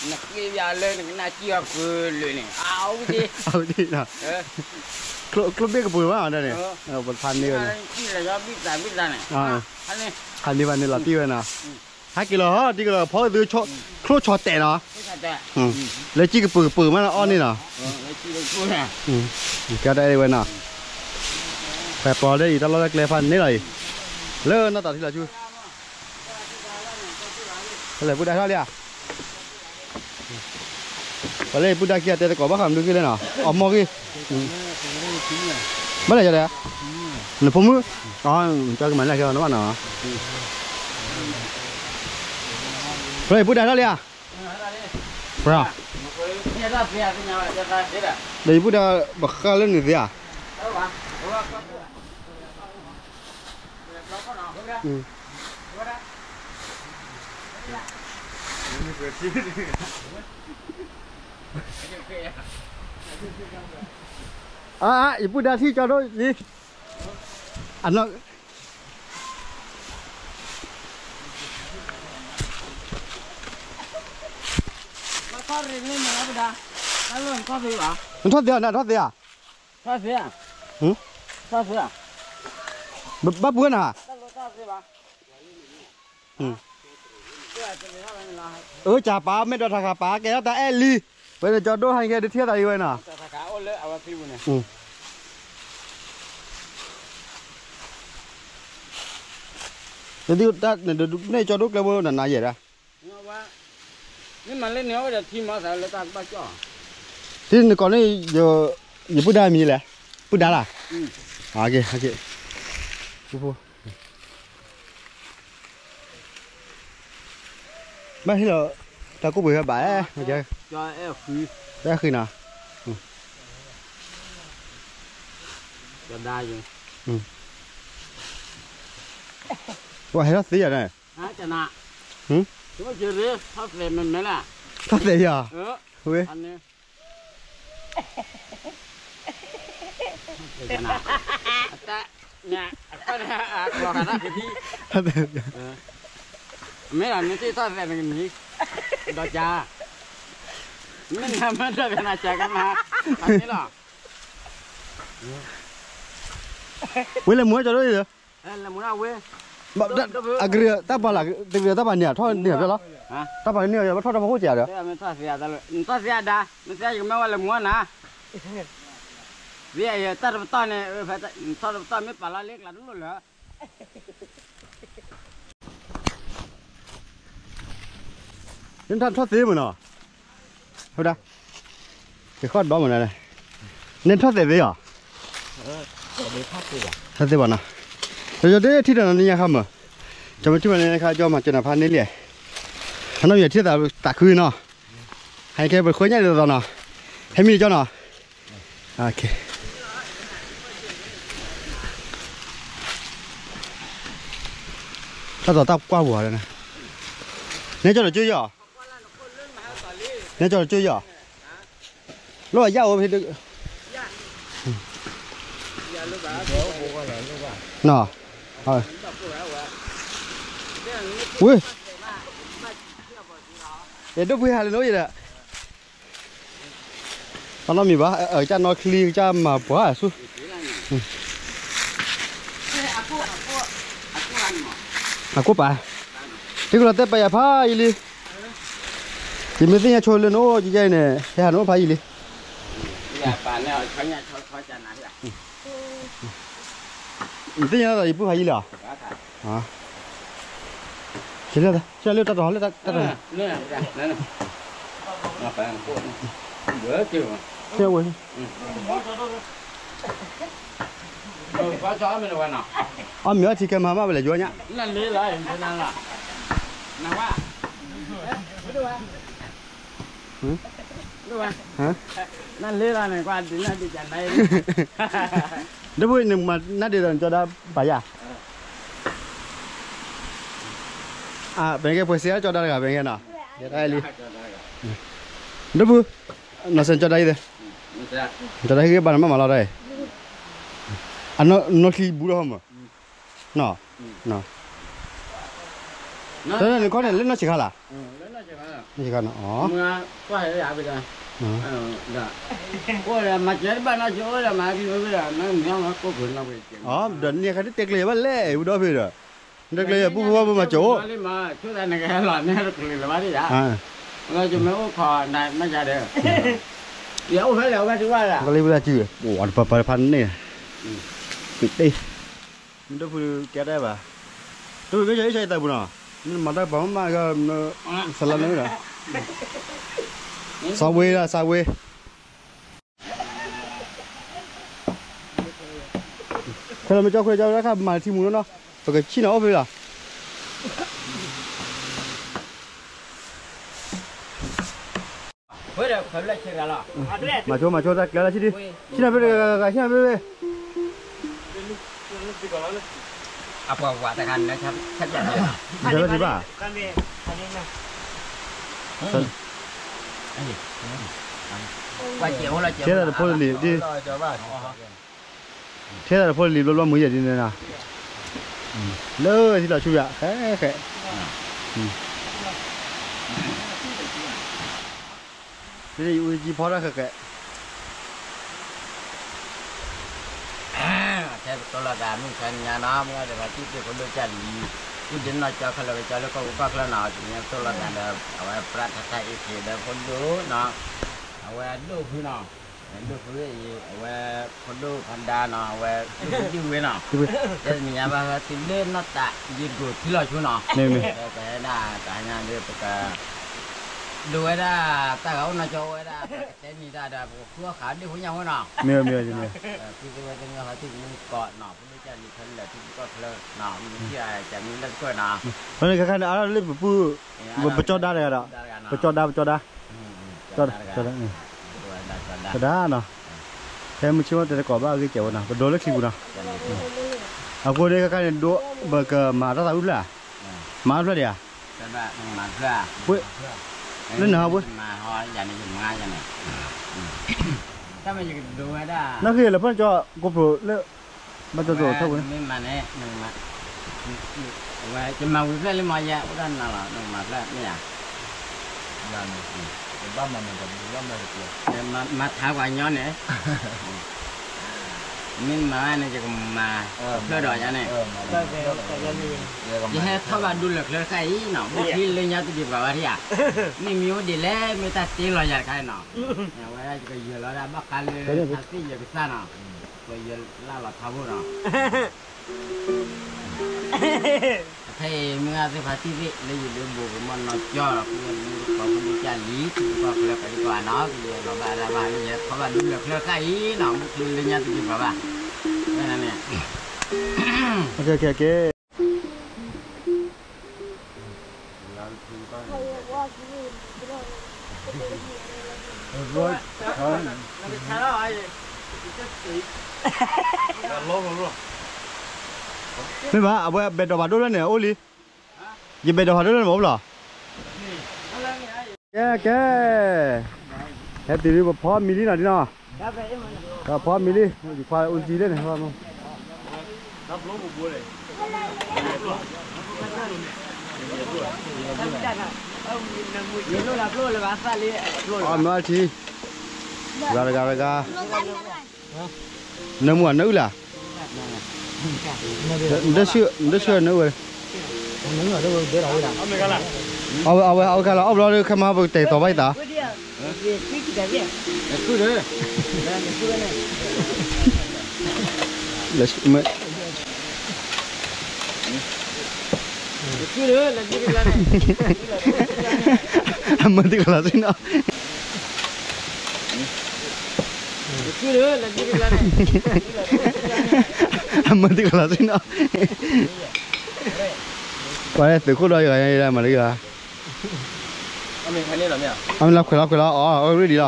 နဃ့ယၤလၢနကနၣ်စံၣ်အီၤကွံာ်လၢာ်န့ၣ်, အဝဲဒၣ်, ကျိဘ့ၣ်ကပှ့ၤဘၣ်ဒ်န့ၣ်, ပဖးန့ၢ်ဝဲန့ၣ်, ဘံၣ်သးဘံၣ်သးန့ၣ်, ဖးန့ၢ်ဘၣ်န့ၣ်လီၤတံၢ်ဝဲနီၤ, ဟဲက့ၤလီၤ တံၤကလီၤ ဖီသု ချိၣ်တဲာ်နီၤ, လၢကံၣ်ကပၢၤကပၢၤမးနီၤ အီၣ်န့ၣ်နီၤ, ကဲတၢ်အဲၣ်ဝဲနီၤ, ပှၤပီၤလၢအံၤ တၢ်လီၢ်တၢ်ကျဲဖးန့ၣ်လီၤအံၤ, လၢနီၢ်တၢ်ထံလီၤဆူ ဖဲလဲၣ် ပုၢ်ဒါထီၣ်လံဧါ, ပှၤလၢပုၢ်ဒါခံဂၤတဲတကိးဘၣ်ဃးမနုၤဂ့ၢ်လဲၣ်နီၤ, အီၣ်မီၢ်ဂ့ၢ်, ဘၣ်လဲၣ်ယၤဒီး, နဖိမုၣ်, ကမၤန့ၢ်ကဲနီၤဘၣ်နီၤ, ဖဲလဲၣ် ပုၢ်ဒါထီၣ်လံဧါ, ဒီးယပုၢ်ဒါ ပဃါလၢန့ၣ်သ့ဧါ, အါ ယပုၢ်ဒါထံၣ်ကၠီဒိၣ်လံ, အနီၢ် နထီၣ်သ့ဧါ နထီၣ်သ့ဧါ, ဘၣ်ပှၤနၤ, အၢ ကပာ်မ့ၢ်ဒီးထးခးပာ် ကဲထီၣ်တၢ်အဲၣ်လံ, ဝဲန့ၣ်ကၠီဒိၣ်ဟဲကဲဒုးထံၣ်သးအံၤဝဲနီၤ, န့ၣ်ကၠီဒိၣ်ကျဲဘိနနၤယဲၢ်ဒၣ်, မ့ၢ်မၤလၢန့ၣ်အဝဲဒီးထံမၤသးလၢတၢ်ကဘၣ်ကၠီၣ်, ထံနကိးန့ၣ် ယပုၢ်ဒါမံၤလဲၣ်, ပုၢ်ဒါလၢ်, ဘၣ်ဟ့ၣ်လီၤ တၢ်ကိၢ်ပှ့ၤဖဲဘၣ်, တၢ်ဃံနီၤ, ဝဲဟဲထီၣ်သ့ယၤန့ၣ်, ထီၣ်သ့ယၤ, ဝဲ မ့ၢ်လီၤ နထံၣ်ထီၣ်သဲးနကနံၤ, ဒီးကၠါ, မ့ၢ်နမ့ၢ်ဒီးကနၤကၠါကမၤ, မ့ၢ်လီၤ, ဝဲလဲၤမူဝဲကၠီဒိၣ်အံၤ, လဲၤမူဝဲ, အကရၢတၢ်ပာ်လၢ တကရၢတၢ်ပာ်န့ၢ် ထီၣ်န့ၢ်အီၤဖျဲၣ်လီၤ, တၢ်ပာ်န့ၢ်အီၤ ထီၣ်တၢ်ဖီခိၣ်ကၠါဒီး, နထီၣ်သ့အဒါ, နထီၣ်သ့အဒါ, နသ့ယကမ့ၢ်ဝဲလဲၤမူဝဲနၤ, သ့ယတၢ်တပတီၢ်န့ၣ်, နထီၣ်တပတီၢ်မ့ၢ်ပာ်လီၤလၢကျးတလိၣ်လၢ နထီၣ်ထီၣ်သ့မ့ၢ်နီၤ, ဟဝဒၣ်, ကဃီၣ်ဒီမ့ၢ်နီၤ, နထီၣ်သဲးသ့ဧါ, ထီၣ်သ့ဘၣ်နီၤ, ယတဲထံၣ်ဒီးနညါခါမ့ၢ်, ကၠီမ့ၢ်ထံၣ်ဘၣ်နညါခါ ကၠီမၤစၢၤနၤဖးန့ၢ်လံ, ဟနီၣ်မ့ၢ်ထံၣ်သးတၢ်ခုနီၤ, ဟဲကဲပဃိညါဒ်သိးနီၤ, ဟဲမံၤကၠီနီၤ, တၢ်သိးတၢ်ကွၢ်ပူၤ, နဲကၠီတကၠိယီၤ, နဲကၠီတကၠိယီၤ, လီၤယၣ်အိၣ်ဖဲ, နီၤ, ဝ့ၢ်, ယဒိၣ်ဖှံဟးလၢနအိၣ်ယဲဒီး အနီၢ်မံၤဘၣ်, အကစၢ်နီၢ်ချံ ကစၢ်မၤပှၤဆူ, အကိၣ်ပာ်, တံၤကလီၤတဲပာ်ယၤဖးယံာ်လံ, ယမ့ၢ်သ့ၣ်ညါဆိလၢနအိၣ်ယဲအံၤန့ၣ် ဟဲဟးနအိၣ်ဖးယံာ်လံ, နသ့ၣ်ညါသိးယပုၢ်ဖးယံာ်လံဧါ, လၢတၢ်တီၤလၢတၢ်တီၤ, ဝဲ, အီၣ်မ့ၤအီထံကဲမၤမးဝဲလဲၣ်ယိၤညါ, နလ့လီၤန့ၣ်ကွၢ်ဒ်နၢ်ဒံးကနၣ်, ဒီပုၢ်နမၤနၢ်ဒံးဒီးနကၠီဒါဘၣ်ယၤ, ပကဲပှဲၤစ့အကၠီဒါတဂၤ ပကဲနီၤ, ယတၢ်အဲၣ်လံ, ဒီပုၢ်, နီၢ်စဲကၠီဒါအံၤ, ကၠီဒါဟ့ၣ်ဂံၢ်ဘါနမးမးလီၤတၢ်အံၤ, အနီၢ်ချံဘူးဒီးဟီမး, နီၤ, တၢ်နခီန့ၣ်လၢနီၢ်ဆံးခါလၢ်, နီၢ်ဆံးခါနီၤ, အိၣ်ဒီးမၤစၢၤတဘၣ်နီၢ်ဆံးအိၣ်ဒီးမၤကံၢ်ဝဲဒီး, ဒီးန့ၣ်အခါတတဲကျဲၤဘၣ်လဲၣ် ဝံၤဒီဖဲဒီး, တကျဲယပူဖိဝဲပမၤစၢၤအိၣ်, ဆိသးနကဟဲလီၤန့ၣ်တကလုာ်လၢၤဘၣ်ဒ်ယၤ, လၢယမ့ၢ်အိၣ်ခိးနၤမ့ၢ်ယၤဒီး, ယအိၣ်ဖဲလဲၣ်ဝဲဒၣ်, ကလံၤဝဲဒၣ်စု, ပှၤတပၤပၤတဖၣ်န့ၣ်, မ့ၢ်တ့ၢ်, မ့ၢ်ဒိၣ်ဖုကဲတၢ်ဘၣ်, တမ့ၢ်မ့ၢ်ယၤအ့ၣ်ဆၢယသးပူၤနီၤ, မ့ၢ်မၤတၢ်ပာ်မ့ၢ်မးက, စလါန့ၣ်ဒီး, စီဝ့ဒီး စီဝ့ ခဲလၢာ်မ့ၢ်ကၠီခွဲးကၠီဝဲဒၣ်ခါမၤထံမူနီၤနီၤ, ပကဆံၣ်နီၤအိၣ်ဖဲလီၤ, မၤဆိမၤဆိတၢ်ကျဲလၢဆံၣ်ဒံ, ဆံၣ်နီၤဖဲတဂၤဂၤဂၤ ဆံၣ်နီၤဖဲဖဲ အပှၤဝၤတဂၤန့ၣ်, ဆၢထံဘၣ်, ထဲသးတဖိတလံၤ, ထဲသးတဖိတလံၤဘျီဘျီမုၢ်ယဲၢ်ဒ်န့ၣ်နီၤ, လၢထံလီၤဆူယၤ ဃဲဃဲ, ဖဲယအူကံဖီတၢ်ဃဲဃဲ ထဲပတိၢ်လိာ်သးမုၢ်ဆါညါနီၤ, မုၢ်ဂၤဒီးပှၤတံၢ်သ့ၣ်ဖိဒိၣ်ကၢ်လံၤ, ကုၢ်ဒ့နီၢ်ကၠီခဲလၢာ်ကၠီလၢကီၢ်ပူၤကီၢ်ချၢနီၤ, တနံၤညါပတိၢ်လိာ်သးဒီး အဝဲပြးထးထးအ့ၣ်ခ့ဒီးဖိဒိၣ်နီၤ, အဝဲဒိၣ်ဖုနီၤ, ဒိၣ်ဖုအံၤ အဝဲဖိဒိၣ်ဖးဒါနီၤ, အဝဲဒိၣ်ဖုဒံၣ်ဝ့နီၤ, ယဲတနံၤညါဘၣ်ဟဲတုၤလၢနီၢ်သးယံၤတကိးထံလီၤဆူနီၤ, ပကဟဲဒၣ်တဟါညါဒီး ပက ဒိးဝဲဒၣ်တၢ်ဂၤအိၣ်နီၢ်ကၠီဝဲဒၣ် ပကတဲနံၤတၢ်ဒီး ပကဃုအီၣ်ဃာ်ဒ့ၣ်ဖိညၣ်ဖိနီၤ, မ့ၢ်မ့ၢ်မ့ၢ်, သုသ့ၣ်ဝဲသ့ၣ်မ့ၢ်ဟီထံၣ်ကမူၣ်ကီးနီၤ, ဖိဒိၣ်ကၢ်လံၤခဲလၢာ်ထံဖိကီၢ်ချၢနီၤ, မ့ၢ်ထံၣ်အကမူၣ်လၢသကိးနီၤ, ဖဲန့ၣ်ခါခါန့ၣ် အါထီၣ်လၢပပုၢ်, ပကၠီဒါတဂၤဒီး, ပကၠီဒါ ပကၠီဒါ, ကၠီဒါ, ကၠီဒါနီၤ, ဖဲမုၢ်ဆ့ၣ်မီၢ်တဲတကိးဘၣ်အဂ့ၢ်စဲးဝဲနီၤ, ပဒိးလၢခံပူၤနီၤ, အဃိန့ၣ်ခါခါန့ၣ် ဒိး, ပကမၤတၢ်သးဝံၣ်ဖျၢၣ်, မၤဖျၢၣ်ဒံးဧါ လၢနဟးဝဲ, နၢ်ဃ့လၢဖၣ်ကၠီ ကိးဖျိလၢ, ဘၣ်ကၠီကၠီထီၣ်ဝဲ, မ့ၢ်မၤန့ၣ်, ဝဲယမၤဝံၤဖျၢၣ်လံမး ယအိၣ်ဒၣ်နၤလီၤ နကမၤဖျၢၣ်မ့ၢ်ဧါ, မၤထါပှၤညီန့ၣ်, မ့ၢ်မၤန့ၣ် ယကမၤဖျၢၣ်ဒီးယၤန့ၣ်, ယဟဲထီၣ်ဘၣ်ဒူလၢာ်ချၢတခါအံၤနီၤ, မ့ၢ်ထံလၢညါတဒံးပှၤဘၣ်ထံၣ်ဧါ, မ့ၢ်မ့ၢ်အိၣ်ဒံးလဲၣ် မ့ၢ်တၢ်တ့လီၤယၤတခါအံၤနီၤ, အဝဲဒၣ်ယကယၢၤလီၤဒၣ်ဘၣ်ဃးလၢထးသ့ၣ်ယကစၢ်နီၤ, ယလၢလီၤထါဖိနီၤ ဖဲအံၤမုၢ်ဂၤသ့ၣ်ဖးတံၢ်သ့ၣ် လၢယဒုးဘူးကမီၣ်နီၢ်ကၠီဒီး ဖုဝဲဒုးကီၢ်ဖိဒုးကၢ်လံၤ ထံကီၢ်ချၢကဒုးကီၢ်နီၤ ကယဲၢ်လီၤဘၣ်ဒၣ်ဘၣ် လၢယဲၢ်ထီၣ်ဘၣ်ဒူလၢာ်ချၢတခါအံၤနီၤ မုၢ်ချံလၢညါတဒံးပှၤဘၣ် ဝဲန့ၣ်န့ၣ် မ့ၢ်ဘၣ် အဝဲဘဲၣ်ဒိးဖးဒိၣ်လၢန့ၣ် အိၣ်လံ, ယဘဲၣ်ဒိးဖးဒိၣ်လၢန့ၣ် မ့ၢ်အိၣ်လီၤ, ကဲကဲ, ဟဲတုၤလံ ပဖီမံၤလံနီၤ ဒ်နီၤ, ပဖီမံၤလံ ယခွါအိၣ်တံၤလၢန့ၣ် အီၣ်မ့ၤအီထံ, ဂၤတဂၤတဂၤ, နၢမူအနၢအုၣ်လၢ်, နတဆှၢနၢဝဲ, အဝဲအဝဲအဝဲခါလီၤ အီၣ်ဘျီဒီးခဲမါပကတဲာ်ကတီၤဘၣ်အံၤသး အမ့ၢ်တကလီၤဆ့နီၤ, အမ့ၢ်တကလီၤဆ့နီၤ, ပှၤလၢသုးခိၣ်ဒီးယဂၤညါယဒၣ်မၤတဂ့ၤဘၣ်, အမ့ၢ်လီၤခွဲးလီၤခွဲးလီၤ အီၣ်ရ့ၣ်ဒံးလီၤ,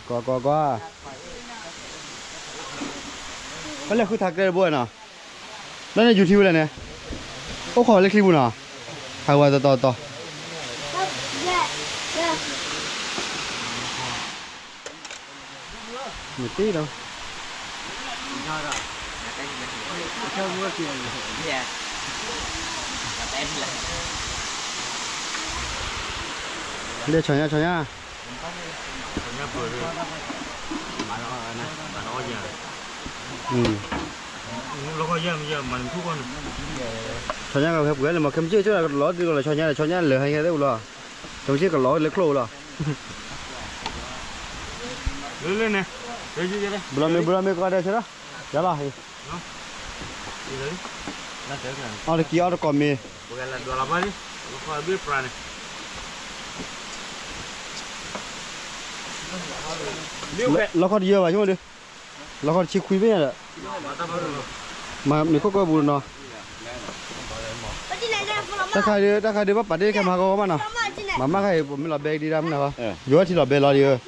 ကွၢ်ကွၢ်ကွၢ်, ပလဲၤဃုထးကျဲတဘိနီၤ, လၢန့ၣ်ယူၤထံဝဲလဲၣ်န့ၣ်, အိၣ်ခိးလၢချံပူၤနီၤ, ဟးဝဲတီတီတီ မ့ၢ်တ့ၢ်ဒီး, လဲၤဆီညါဆီညါ, အ ဆီညါကဖဲပှဲၤလၢမ့ၢ်ခဲမုၢ်ဆ့ၣ်ကလီၤဒ်ကလီၤဆီညါဒီး ဆီညါလၢာ်ဟဲကဲသ့ၣ်အူလီၤ, ခဲမုၢ်ဆ့ၣ်ကလီၤလၢချိၣ်အူလီၤ, ဘျီမ့ၢ်ဘျီမ့ၢ်ကီးဒဲးဆၢလီၤ, ယၤလီၤ, အီၣ်တကံအီၣ်တကိးမ့ၢ်, လီခီၣ်တယၢၤဘၣ်ဆိကမိၣ်ဒီး, လီခီၣ်တဆံခွံဘ့ၣ်ညါဒီး, မ့ၢ်ခိၣ်ကၢပူၤနီၤ, တၢ်ခါဒုး တၢ်ခါဒုးဘၣ်ပာ်တ့ၢ်ခဲမၤကီမးနီၤ, မၤမးခါအံၤ ပမ့ၢ်လီၤဘဲကဒံဒၣ်မနုၤ, ယိၤထံလီၤဘဲလီၤဒီး,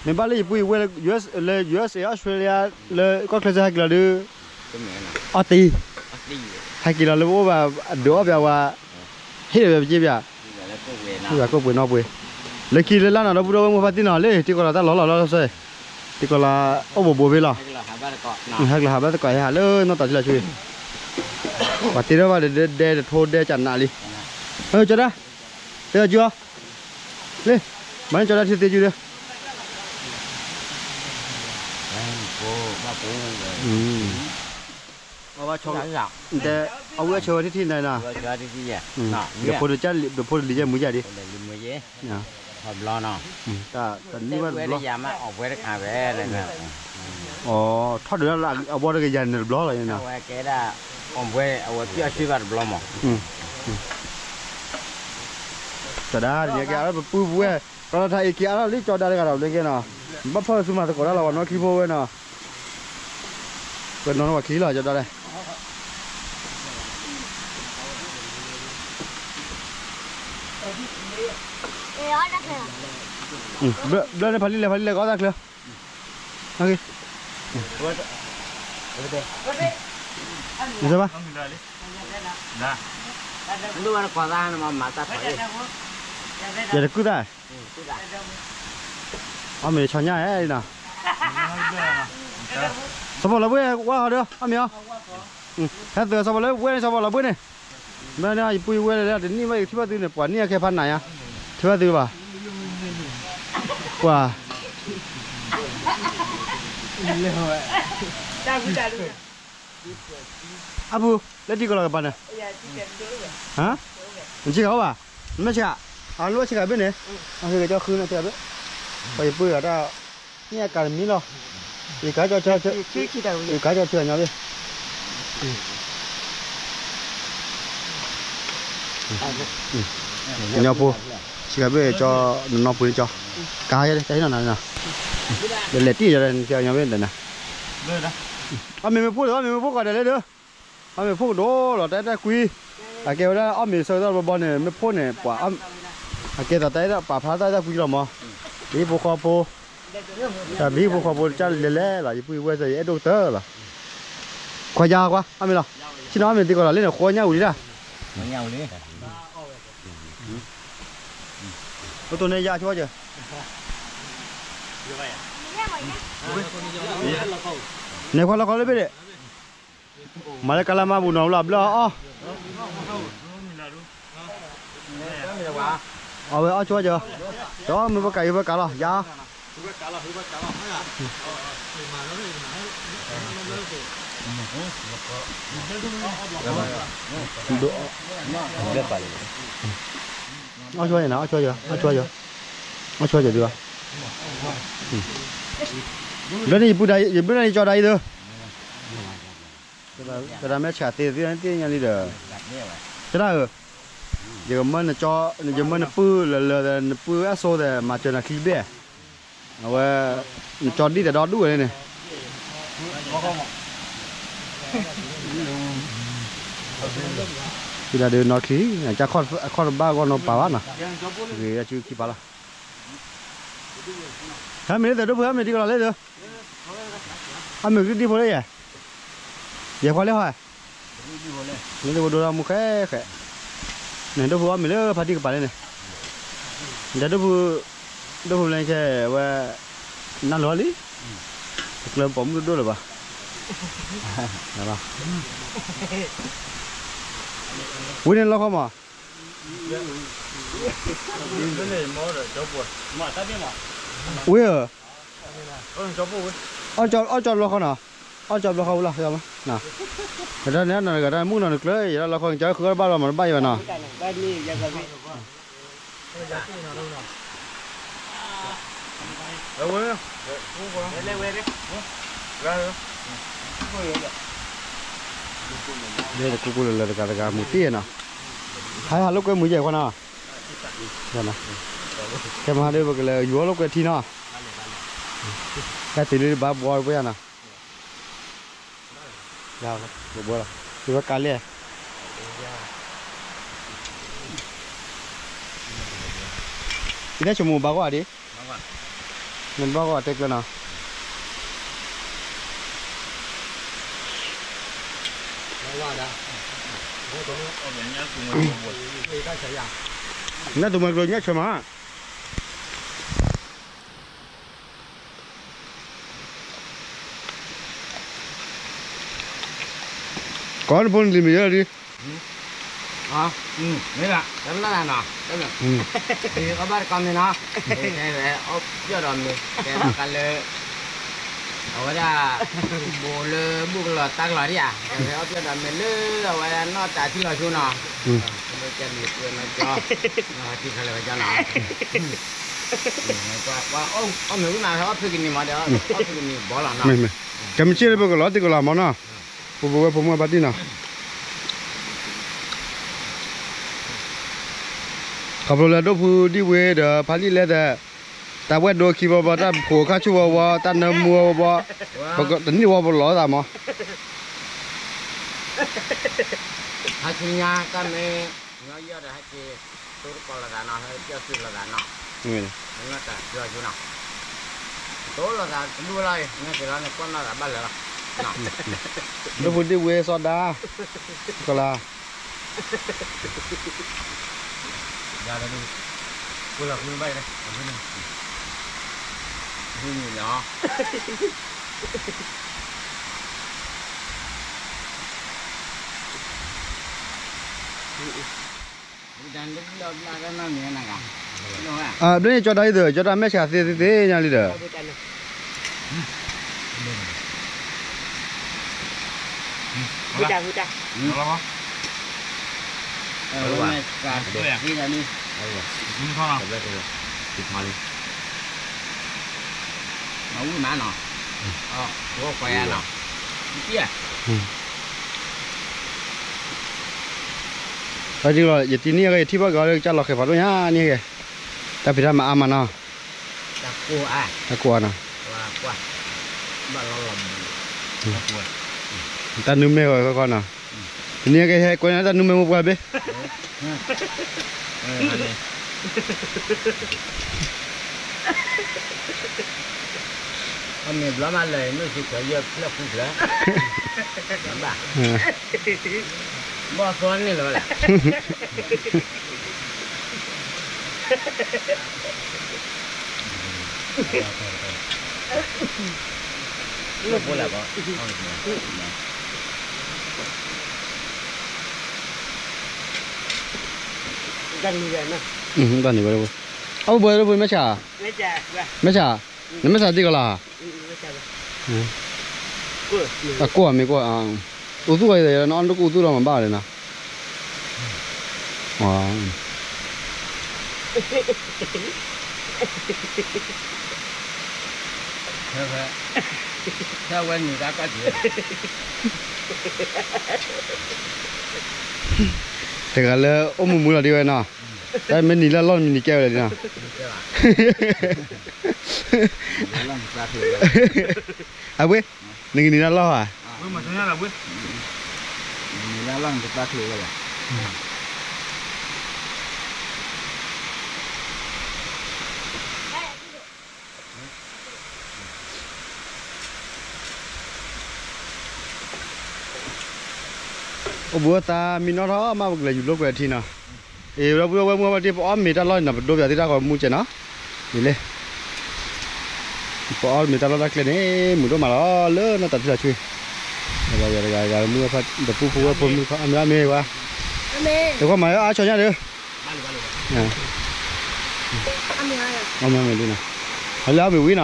မ့ၢ်ဘၣ်လၢယပူၤယဝဲၢ်လၢ လၢ ယူအ့ၣ်စ့ၣ် Australia လၢကီၢ်ချၢစ့ၢ်ဟဲက့ၤလီၤဒုး, အီၣ်တံၢ်, ဟဲက့ၤလီၤလၢပအိၣ်ဘၣ်, ဒုးအီၣ်ပျးဝဲ, ဟ့ၣ်ဒီးပျးပက့ပျး, ဟ့ၣ်ပျးကိၣ်ပှ့ၤနီၣ်ပှ့ၤ, လၢခံလၢလါနီၤ ဒီပုၢ်ဒီဝဲၢ်မိၢ်ပၢ်သ့ၣ်နီၤ လၢတံၤကီၢ်လီၤတၢ်လီၤလီၤလီၤဆီ, တံၤကီၢ်လီၤအိၣ်ဘူးဘူးဖဲလီၤ, ဟဲကလီၤဟးဘၣ်သကိးဟဲဟးလၢနီၢ်တၢ်ထံလီၤဆူ, ပှၤတ့ထီၣ်ဘၣ်ဒီးဒဲတထိဒဲကနးလံ, ကၠီဒၣ်, တဲအီၤကၠီ လံ, မၤန့ၢ်ကၠီဒၣ်ထံသ့ကၠူဒီး, တဲ, အဝဲဆၢဝဲထံထံန့ၣ်နီၤ, ဒီးဖိတလံၤယဲၢ်မုၢ်ယဲၢ်ဒံး, တနံၣ်ဝဲတဘျီ, ထီၣ်ဒုးအဘီတကယၤန့ၣ်တဘျီလီၤ, ကၠီဒၣ်န့ၣ်ကဲအပပုၢ်ပဝဲၢ်, ကီၢ်လီၤထါအံၤက့ၤအါထီၣ်လံကၠီဒၣ်တဂၤဒီးဘျီကဲနီၤ, ဘၣ်ဖီၣ်လၢသူမၤသကိးတၢ်လီၤ ပှၤနီၢ်ခံဖိဝဲနီၤ, ပနီၤန့ၣ်ပှၤချံလီၤ ကၠီဒၣ်လဲၣ် ဘျီန့ၣ်ဖးလံလဲၣ် ဖးလံလဲၣ် ကအီၣ်တၢ်ချၢ, မၤဘၣ်, ယတကုၢ်သၣ်, အီၣ်မ့ၤဆီညါဧါနီၤ, စီၤပီၤလီၤဘှ့ၣ်ဝါဟီဒီး အီၣ်မ့ၤအီၤ, ဟဲသုးစီၤပီၤလီၤဘှ့ၣ်န့ၣ် စီၤပီၤလီၤဘှ့ၣ်န့ၣ်, မ့ၢ်န့ၣ် ယပုၢ်ယဝဲၢ်လၢတနံၣ်ဘၣ်ယကထံၣ်ဘၣ်သုန့ၣ် ပှၤနံၣ်အခဲဖးနၤညါ, ထံၣ်ဘၣ်သုဘၣ်, ပှၤ အပူၤ လၢတံၤကီၢ်လီၤကပၤန့ၣ်, နဆံးဃာ်အိၣ်ဘၣ်, နမ့ၢ်ဆံးဃာ်, အလိၣ်ဆံးဃာ်ဘ့ၣ်န့ၣ်, ကၠီဃုန့ၣ်ဆံးဃာ်ဘ့ၣ်, ပှၤယပုၢ်ဂၤတၢ်, န့ၣ်အကၤတမံၤလီၤ, ယကၤကၠီဆံး, ယကၤကၠီဆံးအညီဘ့ၣ်, ကညီဖိ, ဆံးဃာ်ဘ့ၣ်ကၠီ, နနီၢ်ပှ့ၤကၠီ, ကၤယဲ ကၤဟ့ၣ်နီၢ်နၤနီၤ, လဲၤတံၢ်ယဲ ဆံးဃာ်ညီဘ့ၣ်ဒီးနၤ, အီၣ်မ့ၤမ့ၢ်ဖိဒီး အီၣ်မ့ၤမ့ၢ်ဖိကီးဒဲးလၢဒုး, အီၣ်မ့ၤဖိကဒိၣ်လီၤ တၢ်တၢ်ကွံ, အကဲဝဲဒၣ်အီၣ်မ့ၤဆၢကတီၢ်တဘီဘီန့ၣ် မ့ၢ်ဖိန့ၣ် ပှၤ, အကဲသိးတၢ်အဲၣ်ပာ်ဖျါတၢ်အဲၣ်တၢ်ကွံလီၤမး, ဘံဖိဃီဖိ, တၢ်ဘံဖိဃီဖိတၢ်လဲၤလဲၤလီၤ ယပုၢ်ယဝဲၢ်စၢၤ ယအဲၣ်ဒိၣ်ကတၢၢ်လီၤ, ခွါယၤကွၢ် အီၣ်မ့ၤလီၤ, ဆ့ၣ်နီၤအီၣ်မ့ၤတံၤကီၢ်လီၤလံန့ၣ် ဃီညၣ်ဝံၤလံတၢ်, လၢတိၢ်န့ၣ်ယၤဆိကၠၢၢ်, န့ၣ်ခွါလီၤခီလၢဘ့ၣ်ဒ့ၣ်, မၤလၢကလါမါပူၤနီၤ ဘျီဘျီအီၣ်, အဝဲအီၣ်ဆိကၠၢၢ်, ဒီးမ့ၢ်ပကၤယိၤပကၤလီၤ ယၤ, အီၣ်ဆိကၠၢ်န့ၣ် အီၣ်ဆိကၠၢ်, အီၣ်ဆိကၠၢ်, အီၣ်ဆိကၠၢ်ဒုးဘၣ်, ဘျီန့ၣ် ယပုၢ်ဒၣ်ယကၠီဒၣ်အံၤသၢ, ကဒၣ်မ့ၢ်ဆှးသ့သ့သ့ၣ်ညါလံဒီး, ကဒၣ်ဧၢ, ယကမၢနကၠီ, ယမၢနပုၢ်လၢလၢဒီး နပုၢ်အစိဒီး မၤစၢၤနၤချံတဘ့ၣ်, အဝဲ, နကၠီဒံၣ်ဒီးဒီဒူၣ်ဝဲန့ၣ်, ဖံဒၣ်ဒုးနီၢ်ချံ, အခီၣ်တဘၣ်ဂီၢ်နီၢ်ပာ်ဘၣ်နီၤ, ဂ့ၤအစုခံပာ်လီၤ, ဟဲမ့ၢ်လၢသၢဒိၣ်ဖု ဟဲမ့ၢ်တံၤကီၢ်လီၤလၢသၢ, အမ့ၢ်ကဒံဖိလၢယဲ, ယဲၢ်ခွါလၢဟီ, လၢသၢပဒိၣ်ဒၣ်မူဃဲဃဲ, န့ၣ်ဒိၣ်ဖုအီၣ်မ့ၤလၢဖါတံၢ်ကပၤလၢန့ၣ်, ဒီးဒိၣ်ဖု, ဒိၣ်ဖုလၢခဲဝဲ, နၢ်လီၤလံ, တကျၢၤပိာ်မုၣ်တဒိၣ်လၢၤဘၣ်, ဝံၤန့ၣ်လီၤခီမး, ဝံၤဧၢ အီၣ်ကၠီဘျီဃီနီၤ, အီၣ်ကၠီဘျီဃီဝံၤလီၤ, ကတၢၢ်န့ၣ်နီၤ ကတၢၢ်မုၣ်ကနီၤနကျၢၤ ယဲဒၣ်လီၤခီကၠီဃုအီၣ်တဘၣ်လီၤမၤတဘၣ်ယံၤဘၣ်နီၤ, လၢတကူကူလၢလၢတဂၤတဂၤမုၢ်တ့ၢ်နီၤ, ဟဲဟးလိာ်ကွဲမုၢ်ယဲၢ်ခွါနီၤ, ကဲမဟါဒ်ပကလဲၤယူၤအီၣ်လိာ်ကွဲထံနီၤ, တၢ်တုၤလၢဘၣ်ဘှီတပှဲၤနီၤ, ဘှီလီၤ, တုၤဝဲကးလဲၣ်, ယတၢ်ဆိကမိၣ်ဘၣ်ဂီၢ်ဧါဒ်, နဘၣ်ဂီၢ်တဲကျၢၤနီၤ. နသုမွဲကျိညၣ်ဆၢမး, ကီၢ်နဖိနလံၤမ့ၢ်ယဲၢ်ဒ်, မ့ၢ်ဘၣ် တဘျီနီၤ, အီၣ်ဘၣ်တကီမ့ၢ်နီၤ, တဲဝဲအီၣ်ပျီၢ်ဒီးမ့ၢ် တဲဘၣ်ကါလၢ အဝဲဒၣ် ဘိးလၢဘူၣ်ကလီၤတၢ်ကလီၤဒ်ဧါ, တဲဝဲအီၣ်ပျီၢ်ဒီးမ့ၢ်လၢအဝဲဒၣ်နီၢ်တၢ်ထံလီၤဆိနီၤ, လၢကဲမ့ၢ်ပှဲၤနီၤကၠီ, ထံခါလၢဝဲကၠီနီၤ, အီၣ်မ့ၢ်ဝံၤမးအီၣ်ဖုၣ်ကနံၤမးဒီး အီၣ်ဖုၣ်ကနံၤဘီလီၤနီၤ, ကဲမ့ၢ်စ့ၢ်လၢပကလီၤတံၢ်ကလီၤမးနီၤ, ပဝဲဖိမုၣ်ဘၣ်တံၢ်နီၤ ခီဖျိလၢဒိၣ်ဖုဒံၣ်ဝ့ဒီးဖးလံာ်လဲၢ်ဒီး တၢ်ဝဲၢ်ဒိခံဘီဘီ တၢ်ဖိခါဆူၣ်ဘီဘီ တၢ်နၢမူဘီဘီ, ပတနံၣ်ဝီပလီၤသးမး, ဟါဆူညါတၢ်မ့ၢ် ညီယီၢ်ဒီးဟဲက့ၤ တိတကီၤလိာ်သးနီၤ ဟဲပျီၢ်စုလိာ်သးနီၤ, နီၢ်တၢ်ပျီၢ်စုနီၤ, တိလိာ်သးတဒူၣ်လီၤအံၤ မ့ၢ်က့ၤလီၤန့ၣ် ကွၢ်နီၢ်သးဘၣ်လၢာ်လီၤ, ဒိၣ်ဖုဒံၣ်ဝ့စီဒါ, ကလါ ဒ်လၢဒုး ပှ့ၤလီၤဃုဘၣ်အံၤလၢ ဒုးမံၤလီၤ, ဒ်လၢဘျီဘျီတၢ်နီၢ်မံၤနဂၤ, အဘျီန့ၣ်ကၠီတၢ်အံၤသ့ၣ် ကၠီတၢ်မဲၢ်ဆှးသ့သ့သ့ၣ်ညါလံဒီး ဟူတၢ် ဟူတၢ်, အဝဲမ့ၢ်စှၤတ့ၢ် မ့ၢ်ထီၣ်နီၤ, မၤဝံၣ်မးနီၤ, အဝဲခွဲးယါနီၤ, တံ� ယတံၤန့ၢ်အဂ့ၢ် ယထံၣ်ဘၣ်က့ၤအီၤလၢကစၢ်လီၤဃဲၤဖးဒိၣ်ညါန့ၣ်ဂ့ၤ, တၢ်ဖံးတၢ်မၤအါမးနီၤ, တၢ်ကိၢ်အါ, တၢ်နူမဲၢ်ဂီၤခီခီနီၤ, တနံၤကဟဲကွဲးန့ၣ် တၢ်နူမဲၢ်မိၢ်ပှၢ်ဘ့ၣ် အမ့ၢ်ဘျီမးလၢာ် မ့ၢ်စ့ၢ်ကီးယဲၢ်ဖျၢၣ်ဃုဖျၢၣ်, ဘၣ်, ဘီၣ်သီန့ၣ်လီၤလဲၣ်, လၢဖိလၢကီး တၢ်န့ၣ်ဝဲ, အဝဲဘၣ်လၢဖိမဲၢ်ဆှး, မဲၢ်ဆှး, နမဲၢ်ဆှးတံၢ်ကီးလီၤ, အကိၢ်မ့ၢ်ကိၢ်, အိၣ်သူၣ်ဝဲ နအီၣ်တကူၣ်အိၣ်သူၣ်ဒီးမၤဘၣ်လဲၣ်နီၤ, ဖဲဝဲနုာ်တၢ်ကီၢ်က့ၤ တဂၤလၢအိၣ်မူမူလီၤဒ်ဝဲနီၤ, တၢ်မ့ၢ်နံၤလၢအလီၢ်မံၤနံၤကဲဝဲလီၤနီၤ, အဝဲ, နကနံၤလၢအလီၢ်ဧါ, နံၤလၢအလီၢ်နတပာ်ချ့ဝဲလီၤ. အိၣ်ဘှံးသးမံနီၢ်ထီၣ်မး ပကလဲၤယူၤလိာ်ကွဲထံနီၤ. အ့ၣ် ဒီပုၢ်ဝဲၢ်မုၢ်ဘၣ်တ့ၢ် ပအီၣ်မ့ၤတၢ်လီၢ်န့ၣ်နီၤ ပဒိပၠးသ့ၣ်တၢ်ဂီၤမူကဲနီၤ. အ့ၣ်လၢ ပအီၣ်မ့ၤတၢ်လီၢ်တၢ်ကျဲန့ၣ် မုာ်ဒိၣ်မးလီၤ လၢနီၢ်တၢ်ထံလီၤဆှံ ဒီပုၢ်ဖိဝဲၢ်ဖိမုၣ်ခီ အမ့ၢ်အီၣ်မ့ၤဝဲ တခီမၤအီၣ်အါဆီညါဒီး အီၣ်မ့ၤဝံၤနီၤ အီၣ်မ့ၤဝံၤနီၤ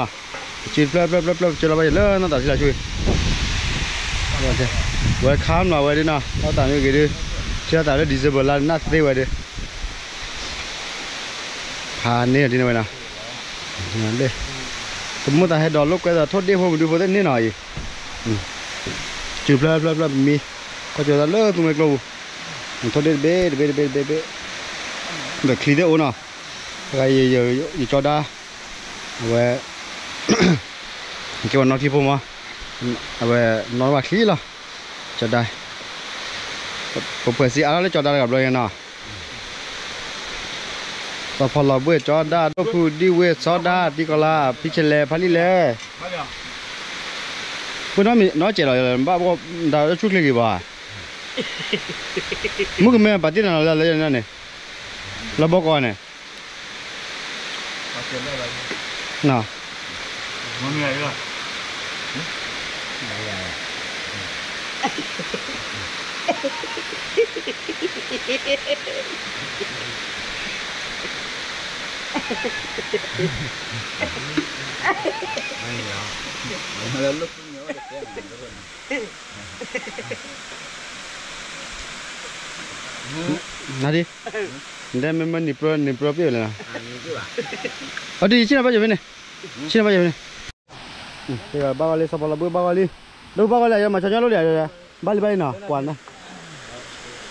စံၣ်ဖျၢၣ်ဖျၢၣ်ဖျၢၣ်ဖျၢၣ် ပကၢလီၤဘၣ်ယံၤလၢနီၢ်သးထံလီၤဆူအံၤ, ဝဲခါမနီၤဝဲဒ်နီၤ အီၣ်သးမ့ၢ်ဂ့ၤဒုး, ထံၣ်လီၤသးလၢ December လါန့ၣ်သ့ဝဲဒုး, ဖးန့ၢ်ဒ်န့ၣ်ဝဲနီၤ, တမိၣ်သးဟဲဒီးလိာ်ကွဲသးထိၣ်ဒ့ၣ်ဖိမနုၤဖိသ့ၣ်န့ၣ်နီၤအံၤ, စံၣ်ဖျၢၣ်ဖျၢၣ်ဖျၢၣ်မံ, ကွၢ်ကၠီသးလၢသူမွဲကျိပူၤ, ထိၣ်ဒ့ၣ်တဘ့ၣ်တဘ့ၣ်တဘ့ၣ်တဘ့ၣ်တဘ့ၣ်, ဒီးချံသ့ၣ်အိၣ်နီၤ, ယကၠီဒါ, အဝဲ ကဲဝဲနီၢ်ထံဖိမး, အဝဲနီၢ်ဘၣ်ချံလီၤ, ကၠီဒါ, ပပှဲၤစံးအါထီၣ်လၢကၠီဒါတဂၤဘျီညါနီၤ, စီၤဖီလီၤဘှ့ၣ်ကၠီဒါ ဒိၣ်ဖုဒံဝ့ၢ်စီဒါ တံကီၤလါ ဖံဆဲးလဲၤ ဖးလံလဲၣ်, ဖိနီၢ်မ့ၢ်နီၢ်စဲးလီၤ, ဘၣ်ဘၣ်ဒီးဆူၣ်ချ့က့ၤဘၣ်, မုၣ်ကမဲပာ်တ့ၢ်နၤလီၤလၢန့ၣ်, လၢဘီကီးန့ၣ် နဒ်, နတဲမ့ၢ်မ့ၢ်နံၤပြၢ နံၤပြၢပ့ၢ်ဝဲလဲၣ်နီၤ, အဒ် ယဆ့ၣ်နီၤဘၣ်ယၤဖဲန့ၣ်, ဆ့ၣ်နီၤဘၣ်ယၤဖဲန့ၣ်, ဘၣ်ဂီၤလံ စီၤဖီလီၤဘှ့ၣ်ဘၣ်ဂီၤလံ, ဒိၣ်ဘၣ်ဂီၤလံ ယမၤဆီညါလိၣ်လံ, ဘၣ်လံဘၣ်လံနီၤ ကွၢ်နၤ, အီၣ်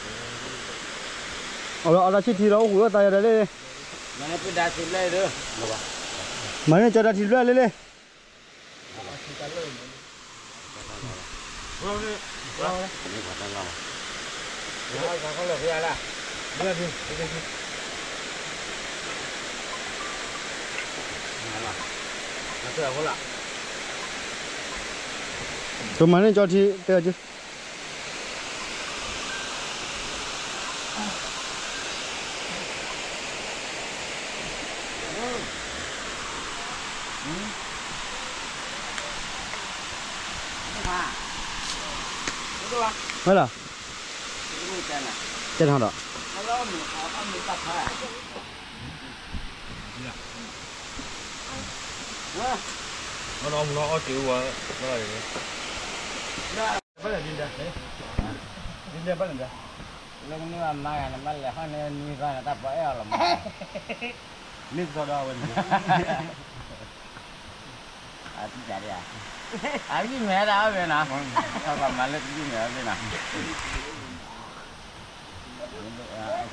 တၢ်ဆံၣ်ထံလီၤ အိၣ်ဃုာ်အိၣ်သးယၤဒီးလံ, မၤန့ၢ်ကၠီဒါထံတဖျၢၣ်လံလံ ကမၤန့ၢ်ကၠီထံတဲကၠူ ဟဲလီၤ, ကဲထီၣ်ဒီး ဘၣ်လီၤမုၢ်လီၤအီၣ်က့ၤဝဲ, ဘၣ်လီၤ, ဒ်လဲၣ်ဘၣ်လီၤ, လၢကနံၣ်ဘၣ်မၤဂၤန့ၣ် ဘၣ်လဲၤဟီၣ်န့ၣ်နွံဂီၢ်န့ၣ် တၢ်ပီအဲၣ်အီၤလီၤမး, မ့ၢ်ကစီဒီဝဲန့ၣ်, အတံၢ်စၢ်ဒ်ဧါ, အဂံၢ်မဲဒၣ်အီၣ်ဘ့ၣ်နီၤ, အခီပၤမၤလၢကဒုၣ်မဲအီၣ်ဘ့ၣ်နီၤ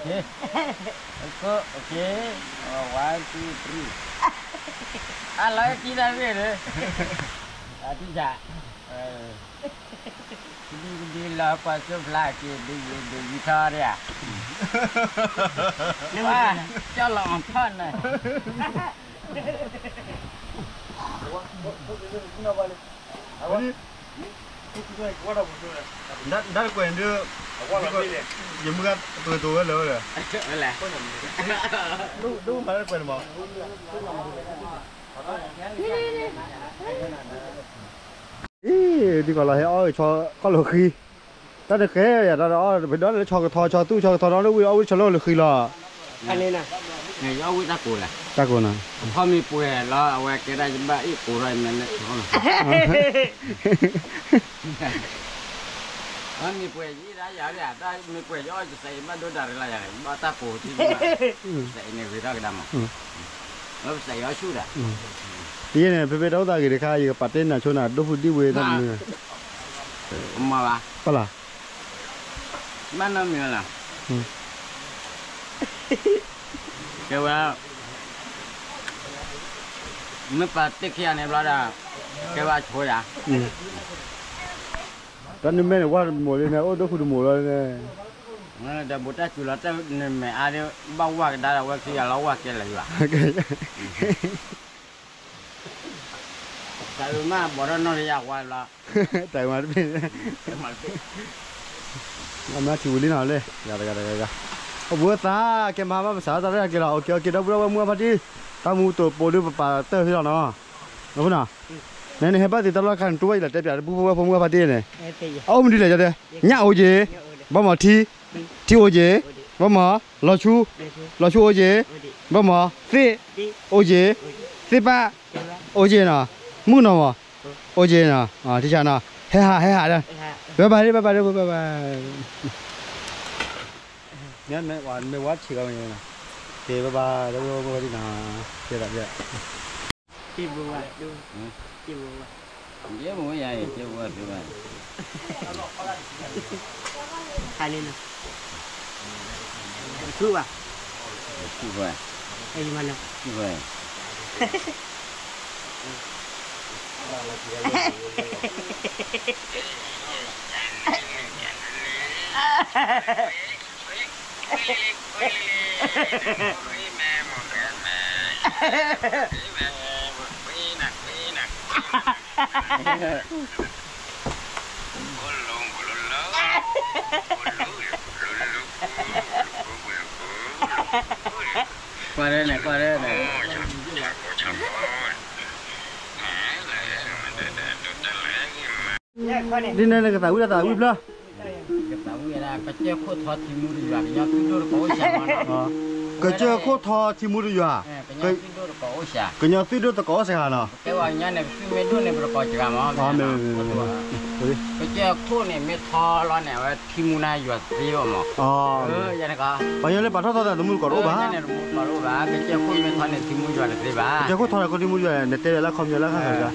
Okay, okay, one, two, three. အလီၤတံၢ်တၢ်ဘ့ၣ်န့ၣ်, အတံၢ်စၢ်, ဒ်ကဒုလီၤကွၢ်စိဖျါက့ၤ ဒ်ယံၤဒ်ယံၤထီၣ်ဒၣ်ဧါ, ကၠီလီၤအီၤထီၣ်န့ၣ် တၢ်တကွဲးဒုး, ယမုၢ်ဂၤပကတိၤဝဲလၢဝဲဒီး, ဒိၣ်မးတၢ်တကွဲးန့ၣ်မး, အံၤ ဒ်ကီးလီၤဟဲအီၣ်ဆီခီၣ်လိာ်ဃံ, တၢ်တဃဲယၤတၢ်ဒီးအီၣ်ပဒီလၢဆီကထီ ဆီသူၣ်ဆီကထီဒီးဝံၤအီၣ်ဝံၣ်ဆီလီၤလိာ်ဃံလီၤ, န့ၣ်ယအီၣ်ဝံၣ်တၢ်ကိးလဲၣ်, တၢ်ကိးနီၤ, ခီမ့ၢ်ပှဲၤလီၤ အဝဲကဲဒၣ်ယဘၣ်အ့ၣ်ကိးထီၣ်အမဲာ်လၢဆီလီၤ မ့ၢ်ပှဲၤယအံၤဒၣ်ယၤဒၣ် တၢ်မ့ၢ်ပှဲၤယအီၣ်ကစဲးယဘၣ်ဒိဒၣ်ရ့လီၤယၤ ယဘၣ်တၢ်ကိးထံၣ် ကစဲးအံၤန့ၣ်ဂ့ၤထီၣ်ကဒါမး, လၢကစဲးယအီၣ်ဆူၣ်ဒၣ်, ယဲန့ၣ် ဖဲဖဲတၢ်အိၣ်သးဂ့ၤတခါ ယကပာ်တ့ၢ်နၤဆိနၤ ဒိၣ်ဖုဒံဝ့တၢ်မနုၤ, မ့ၢ်ဘၣ်, ပလၢ်, ဘၣ်နီတမံၤလၢ် ကဲဝဲ, မ့ၢ်ပာ်တ့ၢ်ခံဂၤန့ၣ်ဘျီဒီး, ကဲဝဲဆိယၤ, တၢ်နမဲာ်န့ၣ် ဝၣ်တမိၢ်လံန့ၣ် အိၣ်ဒိၣ်ဃုာ်တမိၢ်လီၤန့ၣ်, ဒီးဘူးတၢ်စူၤလီၤတၢ်နမဲာ်အါဒံး ဘၣ်ဝၣ်ကဒါဒီးဝဲခံဂၤလီၤဝၣ်ကဲလၢာ်ယွၤ တၢ်အုးမး ဘီၣ်ထီၣ်နီၢ်တယၢ်ဝါလီၤ, တၢ်အုးမးတဘ့ၣ်, အမ့ၢ်ထံဝံၤလံနီၤလၢ ဂၤတဂၤတဂၤဂၤ, အဘူးအသး ကဲမၤဘၣ်ပစးတၢ်ရဲၣ်ကဲလီၤ, အိၣ်က့ၤအိၣ်က့ၤ ဒီပုၢ်ဒီဝဲၢ်မုၢ်အဖါတံၢ်, တၢ်မူတိာ်ပိာ်ဒုးပပာ်တၢၢ်ဖဲလီၤနီၤ, အဃိနီၤ, နဟဲဘၣ်သ့ၣ်တၢ်လီၢ်ခါန့ၣ် တူၢ်ဘၣ်ယလီၤတဲပၠး တပုၢ်ဖိဝဲၢ်ဖိမုၢ်အဖါတံၢ်န့ၣ်, အအိၣ်မနုၤလဲၣ် ကၠီတဲ, ညၣ်အိၣ်က့ၤ, ဘၣ်မၤထံ, ထံအိၣ်က့ၤ, ဘၣ်မၤ, လီၤဆူ, လီၤဆူအိၣ်က့ၤ, ဘၣ်မၤ, သ့ၣ်, အိၣ်က့ၤ, သ့ၣ်ပၣ်, အိၣ်က့ၤနီၤ မုၣ်နီၤမး, အိၣ်က့နီၤ, ထံဆါနီၤ, ဟဲဟး ဟဲဟးဒီး, ဘၣ်ဘၣ်ဒ် ဘၣ်ဘၣ်ဒ် ဘၣ်ဘၣ်, မ့ၢ်ဝါဆံးကီး, က့ဘၣ်ဘၣ်ဒ် ဝဲဒ်နီၤ, က့ဒ်, က့ဘၣ်ဘၣ်, က့ဘၣ်ဘၣ်, က့ဘၣ်ဘၣ်, ဟါန့ၣ်နီၤ, ထူဘၣ်, ထူဘၣ်, ထူဘၣ်. ကွၢ်ရၢန့ၣ် ကွၢ်ရၢန့ၣ်, ဒ်န့ၣ်နကသးဝံၣ်တၢ်သးဝံၣ်ဖျၢၣ်, ကသးဝံၣ်ဝဲဒၣ် ကစၢၢ်ခိၣ်ထီထံမူတယွၤ ကညီသုးဒိၣ်တကိးအိၣ်စှၤမးနီၤ, ကစၢၢ်ခိၣ်ထီထံမူတယွၤ, ကညီသုးဒိၣ်တကိးအိၣ်စှၤ, ကညီသုးဒိၣ်တကိးအိၣ်စှၤနီၤ, ကဲဝဲကညီန့ၣ် ကသုးမ့ၢ်ဒိၣ်န့ၣ် ပတကိးစှၤမး, ကစၢၢ်ခိၣ်န့ၣ်မ့ၢ်ထီလီၤန့ၣ် အဝဲထံမူန့ၣ်ယွၤသ့ဘၣ်မး, ပှၤကညီလၢပာ်ထီၣ်ထီသးသမူတကိးတအိၣ်ဘၣ်, ကစၢၢ်ခိၣ်မ့ၢ်ထီန့ၣ် ထံမူယွၤတသ့ဘၣ်, ကစၢၢ်ခိၣ်ထီန့ၣ် ခိၣ်ထံမူယွၤ နတဲဝဲလၢခီပညီလၢခါခါ, က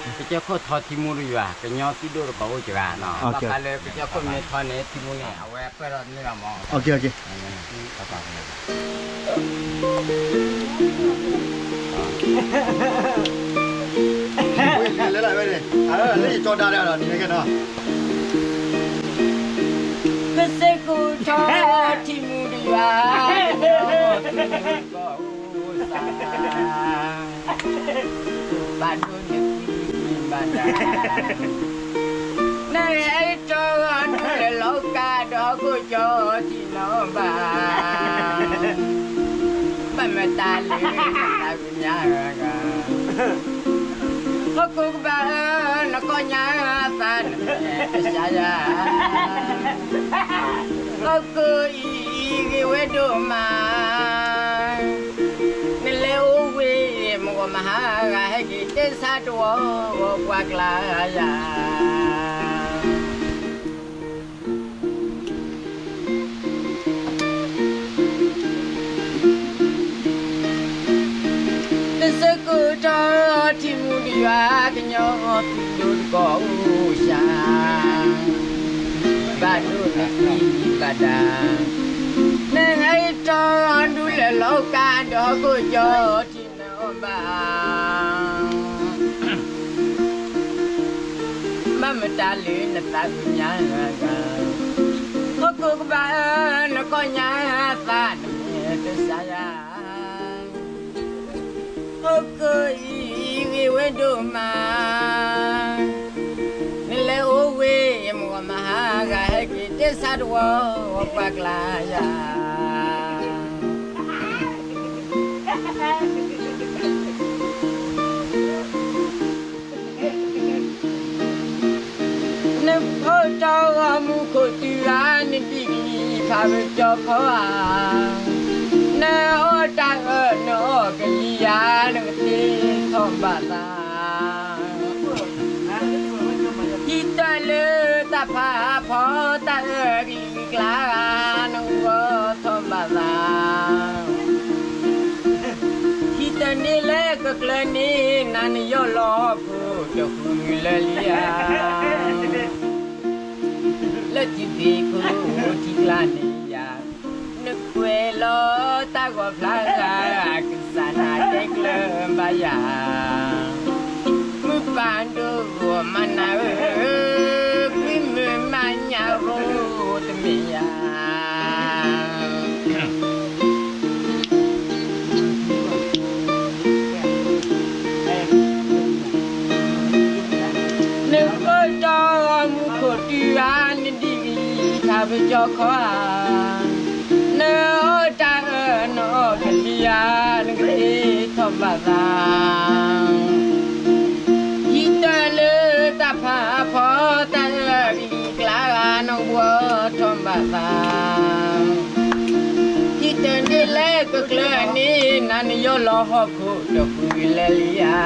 စၢၢ်ခိၣ်ထီထံမူတယွၤ ကညီသုးဒိၣ်တကိးအိၣ်စှၤနီၤ, ဘၣ်ဃးလၢကစၢၢ်ခိၣ်မ့ၢ်ထီန့ၣ် ထံမူန့ၣ် အဝဲပၢၢ်ထီၣ်န့ၢ်လီၤမး, လၢယကၠီဒါဒီး ကစၢၢ်ခိၣ်ထီထံမူတယွၤ, ကညီသုးဒိၣ်တကိးအိၣ်စှၤ, ဘၣ်ဒိနသံဘၣ်ဒၣ်, နဟဲထီၣ်ဒုးလၢလီၤကါဒီး ဟီၣ်ခိၣ်ကၠီထံနီၤဘၣ်, ဘၣ်မတၤလၢနသးကညါဂၤ, ဟီၣ်ခိၣ်ကဘၣ်ဧၢ နကီၢ်ညါသးနမဲာ်ကစၢ်ယွၤ, ဟီၣ်ခိၣ်အံၤဂ့ၤဝဲဒိၣ်မး, နလဲၤအိၣ်ဝဲ မုၢ်ဂီၤမဟါဂၤ ဟဲက့ၤတဲဆါတဝီ ဂီၤပှၢ်ကျါယၤ ကစၢၢ်ခိၣ်ထီထံမူတယွၤ ကညီသုးဒိၣ်တကိးအိၣ်စှၤ, ဘၣ်ဒိနသံဘၣ်ဒၣ်, နဟဲထီၣ်ဒုးလၢလီၤကါဒီး ဟီၣ်ခိၣ်ကၠီထံနီၤဘၣ်, ဘၣ်မတၤလၢနသးကညါဂၤ, ဟီၣ်ခိၣ်ကဘၣ်ဧၢ နကီၢ်ညါသးနမဲာ်ကစၢ်ယွၤ, ဟီၣ်ခိၣ်အံၤဂ့ၤဝဲဒိၣ်မး, နလဲၤအိၣ်ဝဲ မုၢ်ဂီၤမဟါဂၤ ဟဲက့ၤတဲဆါတဝီ ဂီၤပှၢ်ကျါယၤ နဖိတီဂီၤမူခိၣ်တုၤဂၤ နဒံကလံၤဖးဝဲကၠီခီဧါ, နအီၣ်တၢ်အၢ နအီၣ်ကလံၤယၤ နကသ့ထီၣ်ဘၣ်သး, ဟံးတၢ်လၢတၢ်ဖးဖီ တၢ်အၢကလံၤကျါဂၤ နဂီၢ်ထီၣ်ဘၣ်သး ဟံးတၢ်န့ၣ်လၢကကျၢၤန့ၣ် နၤနယီၢ်လီၤဖိတဃုလၢလံဧါ, လၢထံသ့ၣ်ခိၣ်ထံကျါန့ၣ်ယၤ, နကွဲးလီၤတၢ်ဂီၤဖျါဂၤ ကစၢ်နၤတဲကျၢၤဘၣ်ယၤ မုၢ်ပၢ်ဒိၣ်ဂီၢ်မၤနၤဧၢ, ကွံမုၢ်မၤညၣ်ရိတမ့ၢ်ယၤ နဖိတီဂီၤမူခိၣ်တုၤဂၤ နဒံကလံၤထးဝဲကၠီခီဧါ, နအီၣ်တၢ်အၢ နအီၣ်ကလံၤယၤ နကသ့ထီၣ်ဘၣ်သး ဟံးတၢ်လၢတၢ်ဖးဖီ တၢ်အၢကလံၤကျါဂၤ နဂီၢ်ထီၣ်ဘၣ်သး တၢ်ဒ်လဲၣ်ကကျၢၢ်န့ၣ် နၤနယီၢ်လီၤဟီၣ်ခိၣ်တဃုလဲၤလံဧါ.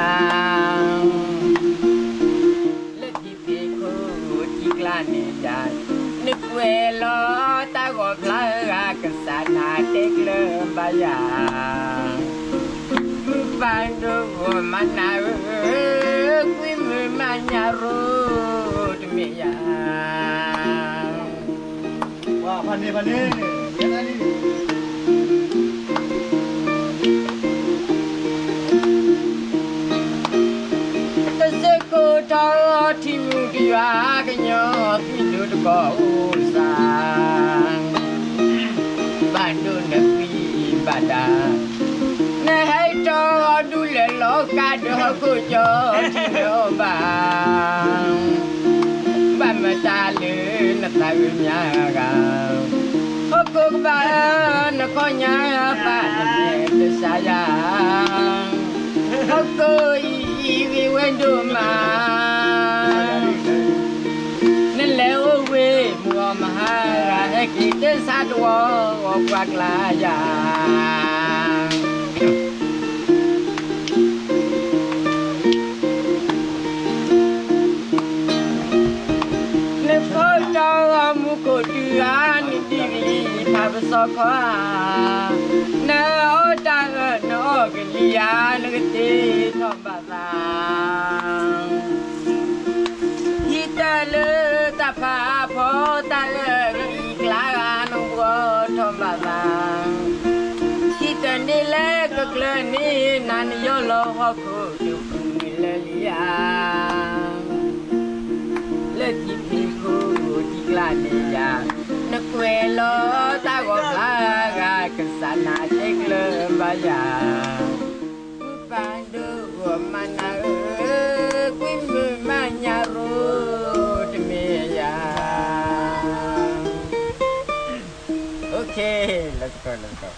လၢထံဖံးခိၣ်ထံကျါန့ၣ်ယၤ, နကွဲးလီၤတၢ်ဂီၤဖျါဂၤ ကစၢ်နၤတဲကျၢၢ်ဘၣ်ယၤ. မုၢ်ပၢ်ဒိၣ်ဂီၢ်မၤနၤဧၢ, ကွံမုၢ်မၤညါရိၤတမ့ၢ်ယၤ. တစၢကိးထီၣ်ထံမူတယွၤကညီသွံၣ်ဒိၣ်တကီၢ်အိၣ်စၢ်, ဘၣ်ဒိနကွံဘၣ်ဒၣ်, နဟဲတီၢ်ဒူလၢာ်လီၤကါဒီးဟီၣ်ခိၣ်ကၠီထံလီၤဘၣ်. ဘၣ်မတၤလၢနသးဂ့ၤမးဂၤ, ဟီၣ်ခိၣ်ကဘၣ်နခီညါသးတမ့ၢ်တစၢ်ယၤ, ဟီၣ်ခိၣ်အံၤအံၤဂ့ၤဝဲဒိၣ်မး, နလဲၤအိၣ်ဝ့ၢ်မုၢ်အီၤမဟါဂၤ ဟဲက့ၤတစၢ်တဝီဂီၢ်ပှၤကျါယၤ. နခိၣ်တီအီၤမူခိၣ်တုၤဧါ, နဒံဂလံၤဖးပစီခီဧါ, နအီၣ်တၢ်အၢနအီၣ်ကလံၤဧါ, နကတ့ထီၣ်ဘၣ်သး ဟံးတၢ်လၢတၢ်ဖးဖီတၢ်အၢကလံၤကျါဂၤ နဘှီထီၣ်ဘၣ်သး, ဟံးတၢ်ဒ်လဲၣ်ကကျၢၢ်န့ၣ် နၤနယီၢ်လီၤဟီၣ်ခိၣ်တဃုလဲၤလံဧါ. လၢထံဖံးခိၣ်ထံကျါန့ၣ်ယၤ, နကွဲးလီၤတၢ်ဂီၤဖျါဂၤ ကစၢ်နၤတဲကျၢၢ်ဘၣ်ယၤ, မုၢ်ပၢ်ဒိၣ်ဂီၢ်မၤနၤဧၢ, ကွံမုၢ်မၤညါရိၤတမ့ၢ်ယၤ. Okay, let's go, let's go.